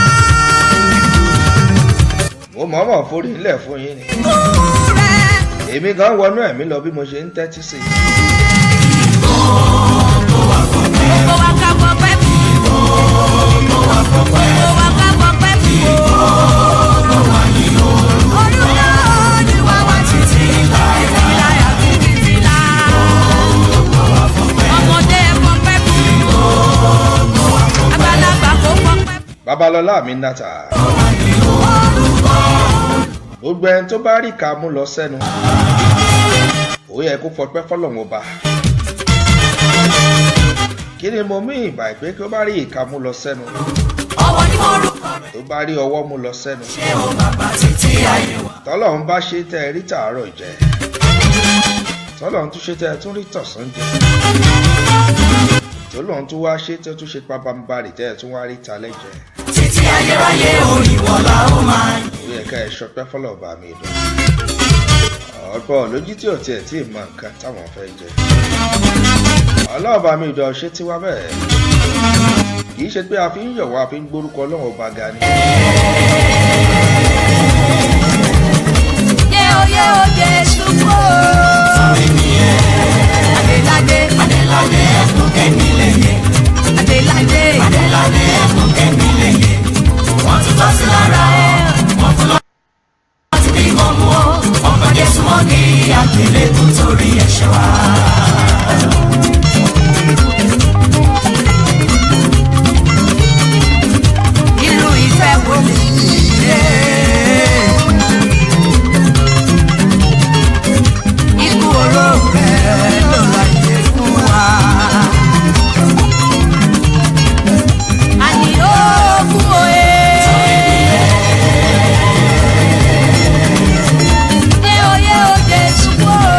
Mo mọ̀ọ́mọ̀ forí ńlẹ̀ fún yín ni. Ikú rẹ̀. Èmi gan wọnú ẹ̀mí lọ bí mo ṣe ń tẹ́tí sí i. Gbogbo wa ká fọpẹ́ fún. Gbogbo wa ká fọpẹ́ fún. Orúkọ Olúwa wa títí láé àti títí láé. Ọmọdé ẹ fọpẹ́ fún. Àgbàlagbà kò fọpẹ́ fún. Babalọlá mi nàta. Gbogbo ẹni tó bá rí ìka mú lọ sẹ́nu. Ó yẹ kó fọpẹ́ fọlọ́run ọba. Kí ni mo mí ìgbà pé kí ó bá rí ìka mú lọ sẹ́nu? Ọwọ́ ni mo rúkọ rẹ̀ Tó bá rí ọwọ́ mú lọ sẹ́nu. ṣé o bàbá títí ayé wa. Tọ́lọ́run bá ṣe tẹ́ ẹ rí tàárọ̀ jẹ. Tọ́lọ́run tún ṣe tẹ́ ẹ tún rí tọ̀sán jẹ. Tọ́lọ́run tún wá ṣe tẹ́ tún ṣe pabambarì tẹ́ ẹ tún wá rí talẹ́ jẹ. Títí ayérayé orí wọlá ó máa yìn. Ó yẹ ká ẹ ṣọpẹ́ fọlọ́ọ̀bà mi dùn. Ọ̀pọ̀ lójú tí ò tiẹ̀ tí ì mọ nǹkan táwọn fẹ́ jẹ. Ọlọ́ọ̀bà mi dùn ṣé tiwa bẹ́ẹ̀. Kì í ṣe pé a fi ń yọ̀ wá a fi ń gbórúkọ Ọlọ́run ọba ga ni. Yé o yé o Jésù kú o. Adéládé. Adéládé ẹkùn kẹ́mi lè yẹ. Adéládé. Adéládé ẹkùn kẹ́mi lè yẹ. Wọ́n tún tọ́ sí lára ẹ̀. Wọ́n fún lọ láti bí mọ́ mú ọ. Ọba Jésù mọ́ ní àgbélébùú torí ẹ̀ṣẹ̀ wa. Irú ìfẹ́ wo lè yé? Ikú oró rẹ̀ ló láyé fún wa. Àní ó kú òye. Yé o yé o Jésù kú o.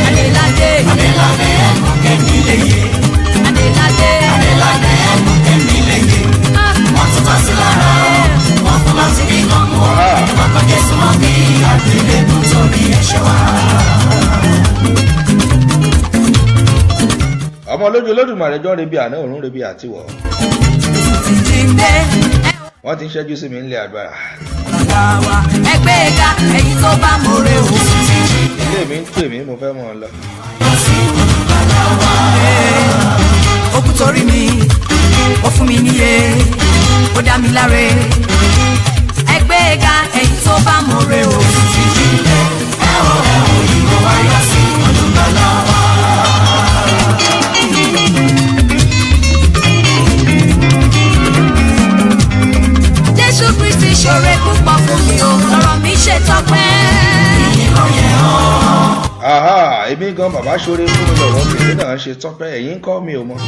Adéládé. Adéládé ẹkùn kẹ́mi lè yẹ. Adéládé. Adéládé ẹkùn kẹ́mi lè yẹ. Wọ́n tún tọ́ sí lára ẹ̀. Wọ́n fún láti bí mọ́ mú ọ. Ọba Jésù mọ́ ní àgbélébùú torí ẹ̀ṣẹ̀ wa. Ọmọ lójú Olódùmarè jọ́ rebi àná òun rebi àtiwọ̀. Jíǹde. Wọ́n ti ń ṣẹ́jú sí mi nílé agbára. Bàbá wa ẹgbẹ́ ga ẹ̀yin tó bá mọ̀rẹ́ o. Ilé mi ń pè mí mo fẹ́ mọ̀ ọ́ lọ. Ó kú torí mi, ó fún mi níye, ó dá mi láre. Ẹgbẹ́ ga ẹ̀yin tó bá mọ̀rẹ́ o. Jésù Kristi ṣoore púpọ̀ fún mi o, lọ́rọ̀ mi ṣe tọpẹ́. Aha, èmi gan bàbá ṣoore fún mi lọ̀rọ̀ tèmi náà ṣe tọ́pẹ́ ẹ̀yin kọ́ mi ò mọ̀.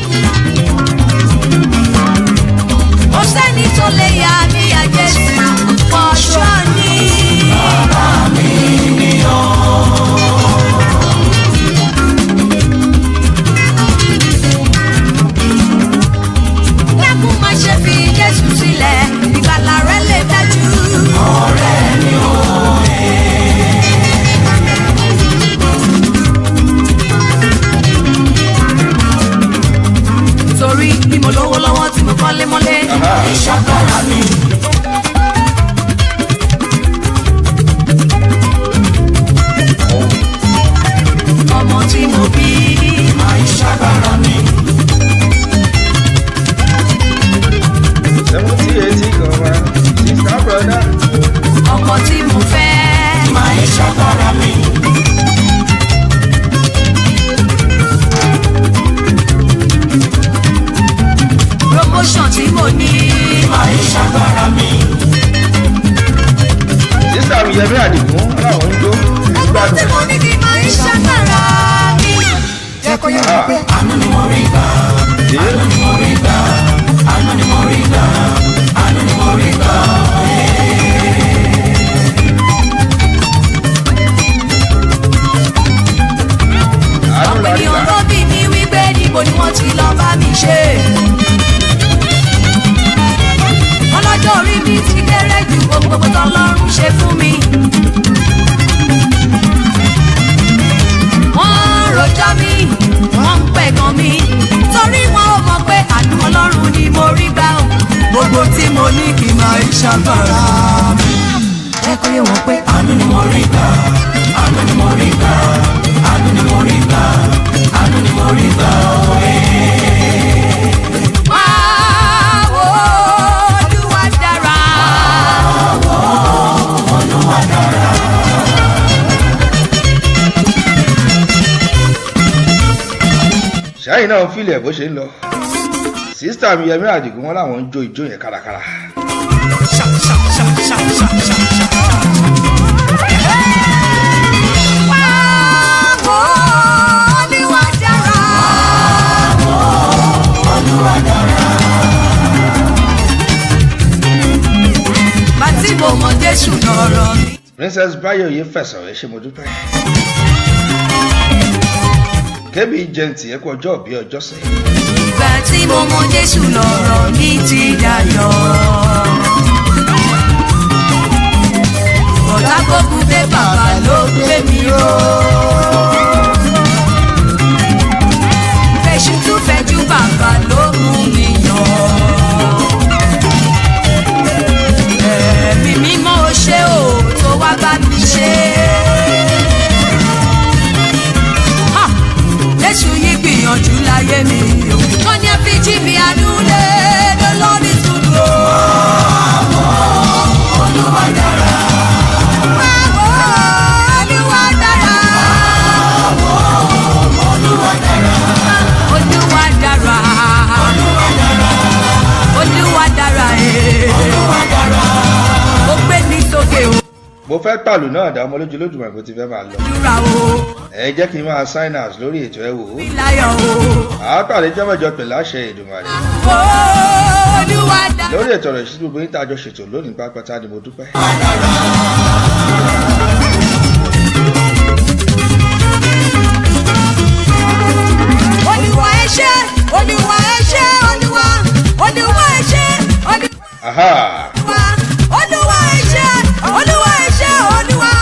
Kò sẹ́ni tó lè yà mí yà Jésù, pọ̀ṣọ́ ni. Dákun má ṣe fi Jésù sílẹ̀, ìgbàlà rẹ̀ lè dájú. Ọ̀rẹ́ mi ò Torí bí mo lówó lọ́wọ́ tí mo kọ́lé mọ́lé. ìṣàgbára mi. Ọmọ tí mo bí. Àìṣàgbára mi. 70 80 kan wá sister brother. Ọkọ tí mo fẹ́. Àìṣàgbára mi. Promotion tí mo ní. Àìṣàgbára mi. Sister mi Yẹmí Àdìgún aláwọ̀ ń jó Ọkọ gbádùn. tí mo ní kí máa ń ṣàgbára mi. Jẹ́ kó yé mi pé Àánú ni mo rí gbà. Àánú ni mo rí gbà. Àánú ni mo rí gbà. Àánú ni mo rí gbà. Àánú Ọ̀pọ̀ la rí ènìyàn gbà. ló bí mi wípé níbo ni wọ́n ti lọ bá mi ṣe. Ọlọ́jọ́ orí mi ti kéré ju ohun gbogbo tọ́lọ́run ṣe fún mi. Wọ́n rojọ́ mi, ṣàgbára mi. Ẹ kọ́ yé wọn pé Àánú ni mo rí gbà, àánú ni mo rí gbà, àánú ni mo rí gbà, àánú ni mo rí gbà òye. Wá wo Olúwa dára. Olúwa dára. Ṣáyìn náà fílẹ̀ bó ṣe ń lọ. Sísítà mi Yẹmí Àdìgún wọn làwọn ń jó ijó yẹn kárakára. Ṣá ṣá ṣá ṣá ṣá ṣá ṣá. Wá wo Olúwa dára. Olúwa dára. Bàtí mo mọ Jésù lọ́rọ̀ mi. Princess Báyọ̀yé fẹ̀sọ̀ ẹ ṣé mo dúpẹ́. Kébì jẹ́ǹtì ẹ kú ọjọ́ òbí ọjọ́ sí. Ìgbà tí mo mọ Jésù lọ́rọ̀ mi ti dayọ̀. Ọ̀tá gbógun dé bàbá ló gbé mi ró. Fẹ̀sù tún fẹ̀jú bàbá ló mú mi yọ̀. Ẹ̀mí mímọ́ o ṣé o tó wá bá mi ṣe. Ha! Jésù yìí gbìyànjú láyé mi o. Wọ́n ní ẹbí mi àdúlé lọ́lọ́rí tuntun o. Olúwa dára. Báwo Olúwa dára. Olúwa dára. Olúwa dára. Olúwa dára. Olúwa dára ee. Olúwa dára. Ó gbé mi sókè o. Mo fẹ́ pàlù náà dá ọmọ lójú lójúmọ̀ bó ti fẹ́ máa lọ. Dúra o. Ẹ jẹ́ kí n máa sign out lórí ètò ẹ wò ó. Mi láyọ̀ o. Àápàdé jọ́mọ̀jọ pẹ̀lú àṣẹ Èdùmàrè. Olúwa dára. Lórí ètò ọ̀rọ̀ ìṣíjú gbogbo yín tá a jọ ṣètò lónìí pátápátá ni mo dúpẹ́. Olúwa ẹ ṣé, Olúwa ẹ ṣé, Olúwa. Olúwa ẹ ṣé, Olúwa. Aha! Olúwa ẹ ṣé, Olúwa ẹ ṣé, Olúwa.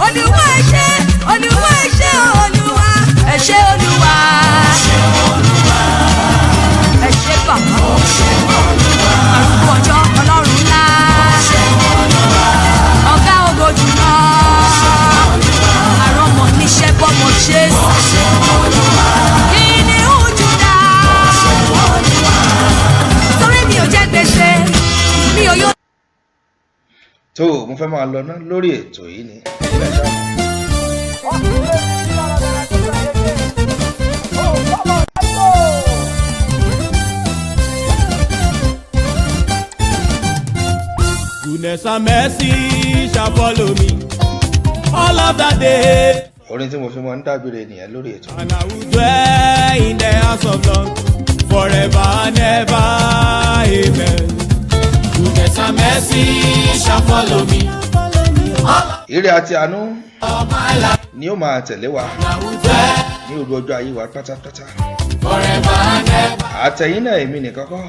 Olúwa ẹ ṣé, Olúwa ẹ ṣé, Olúwa. Ẹ ṣé Olúwa. Ẹ ṣé bàbá. Arúgbó ọjọ́ Ọlọ́run ńlá. Ọ̀gá ògo jùlọ. Àrọ́mọ níṣẹ́ bọ́mọ ṣe é sà. Kìnìún Júdà. Torí mi ò jẹ́ gbèsè, mi ò yó. Tó o, mo fẹ́ máa lọ ná lórí ètò yìí ni. Goodness and mercy shall follow me all of the day, Orin tí mo fi máa ń dágbére nìyẹn lórí ètò. and I will dwell in the house of Lord forever and ever. Amen. Goodness and mercy shall follow me Ire àti àánú all my life. ni ó máa tẹ̀lé wa I will dwell ní gbogbo ọjọ́ ayé wa pátápátá. forever and ever. Àtẹ̀yìn náà èmi nìkan kọ́.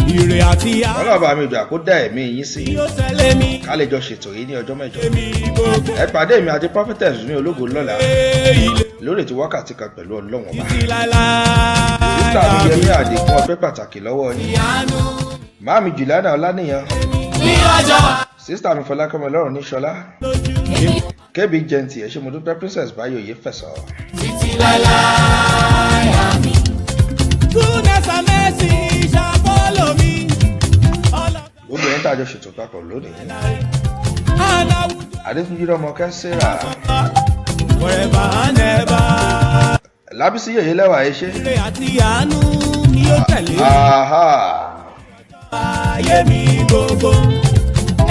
Ire àti àánú Ọlọ́ọ̀bá mi dùn àkó dá ẹ̀mí yín sí. yóò tẹ̀lé mi. Ká lè jọ ṣètò yìí ní ọjọ́ mẹ́jọ. Èmi gbogbo Ẹ pàdé mi àti Prophetess ní ológo lọ́la ilé lórí ètò wákàtí kan pẹ̀lú Ọlọ́run ọba. títí láéláé. Sísá mi Yẹmí Àdìgún ọpẹ́ pàtàkì lọ́wọ́ yín. Àánú Máàmi Juliana Ọláníyan. ní ọjọ́ Sísá mi Fọlákẹ́mi Ọlọ́run ní Ṣọlá. lójú Kébì jẹ́ǹtì ẹ ṣé mo dúpẹ́ Princess Báyọ̀yé fẹ̀sọ̀. títí láéláé. Àmín. Goodness and mercy shall follow me all of Gbogbo yẹn tá a jọ ṣètò papọ̀ lónìí. the night, and I will dwell Adétúnjí Rọ́mọkẹ́ Sarah. forever and ever. Lábísí Yèyé lẹ́wà ẹ ṣé. Ire àti àánú ni ó tẹ̀lé mi. Aha! Ayé mi gbogbo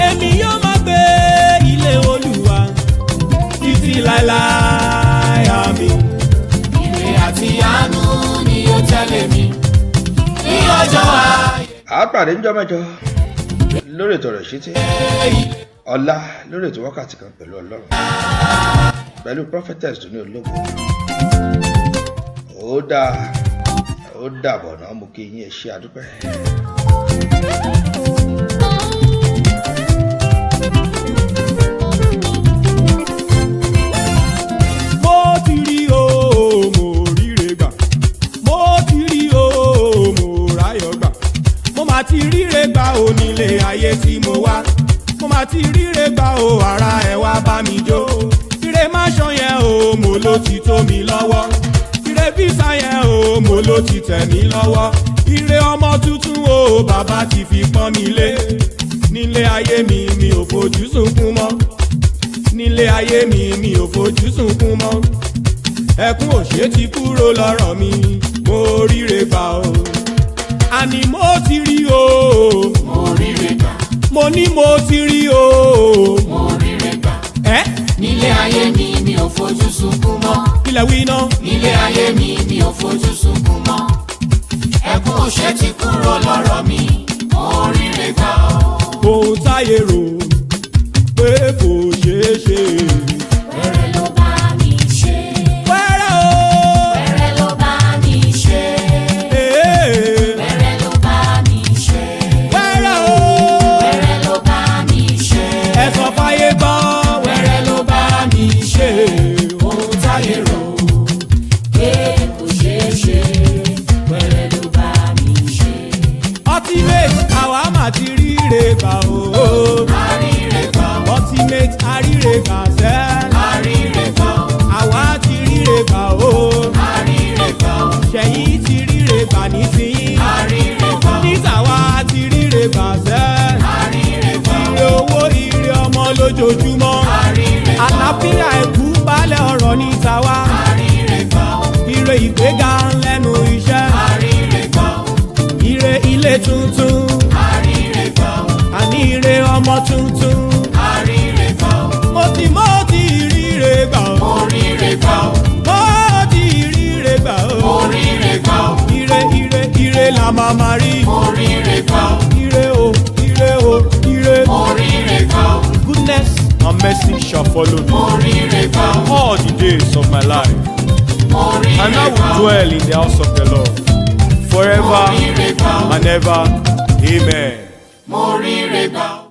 èmi yóò máa gbé ilé Olúwa títí láéláé. Àmín. Ire àti àánú ni ó tẹ̀lé mi ní ọjọ́ ayé. A pàdé níjọ́ mẹ́jọ lórí ètò ọ̀rọ̀ ìṣítí. Ọ̀la lórí ètò wákàtí kan pẹ̀lú Ọlọ́run. Pẹ̀lú Prophetess tó ní ológo. Ó dáa ó dàbọ̀ náà mo kí yín ẹ ṣé àdúpẹ́. Mo ti rí o, mo ríre gbà. Mo ti rí o, mo ráyọ̀ gbà. Mo mà ti ríre gbà onílé ayé tí mo wá. o, ara ẹ wá bá mi jó. Ire máṣọ yẹn o, mo ló ti tó mi lọ́wọ́. Ire visa yẹn o, mo ló ti tẹ̀ mí lọ́wọ́. Ire ọmọ tuntun o, bàbá ti fi pọ́n mi lé. Nílé ayé mi, mi ò fojú sunkún mọ́. Nílé ayé mi, mi ò fojú sunkún mọ́. Ẹkún òṣè ti kúrò lọ́rọ̀ mi, mo ríre gbà o. Àní mo ti rí o. Mo ríre gbà. Mo ní mo ti rí o. Mo ríre gbà. Ẹ́ Nílé ayé mi, mi ò fojú sunkún mọ́. Ilẹ̀ wí ná. Nílé ayé mi, mi ò fojú sunkún mọ́. Ẹkún òṣè ti kúrò lọ́rọ̀ mi. Mo ríre gbà o. Ohun táyé rò pé kò ṣeé ṣe. Wẹ́rẹ́ ló bá mi ṣe. Wẹ́rẹ́ o. Wẹ́rẹ́ ló bá mi ṣe. Ee. Wẹ́rẹ́ ló bá mi ṣe. Wẹ́rẹ́ o. Wẹ́rẹ́ ló bá mi ṣe. Ẹ sọ fáyé gbọ́. Wẹ́rẹ́ ló bá mi ṣe. Ohun táyé rò pé kò ṣeé ṣe. Wẹ́rẹ́ ló bá mi ṣe. Ultimate, àwa mà ti ríre gbà o. Àríre gbà. Ultimate, àríre gbà sẹ́. Àríre gbà. Àwa ti ríre gbà o. Àríre gbà. Ṣẹ̀yìn ti ríre gbà nísìnyí. Àríre gbà. Nítàwa ti ríre gbà sẹ́. Àríre gbà. Ire owó, ire ọmọ lójoojúmọ́. Àríre gbà. Àlàáfíà, ẹ̀kú balẹ̀ ọ̀rọ̀ ní tàwa. Àríre gbà. Ire ìgbéga lẹ́nu iṣẹ́. Àríre gbà. Ire ilé tuntun. Àríre gbà. Àní ire ọmọ tuntun. Àríre gbà. Mo ti ríre gbà o. Mo ríre gbà. Mo ti ríre gbà o. Mo ríre gbà. Ire, ire, ire la máa ma rí. Mo ríre gbà. Ire o, ire o, ire. Mo ríre gbà. Goodness and mercy shall follow me Mo ríre gbà. all the days of my life, Mo ríre and I will gbà. dwell in the house of the Lord forever Mo ríre gbà. and ever. Amen. Mo ríre gbà.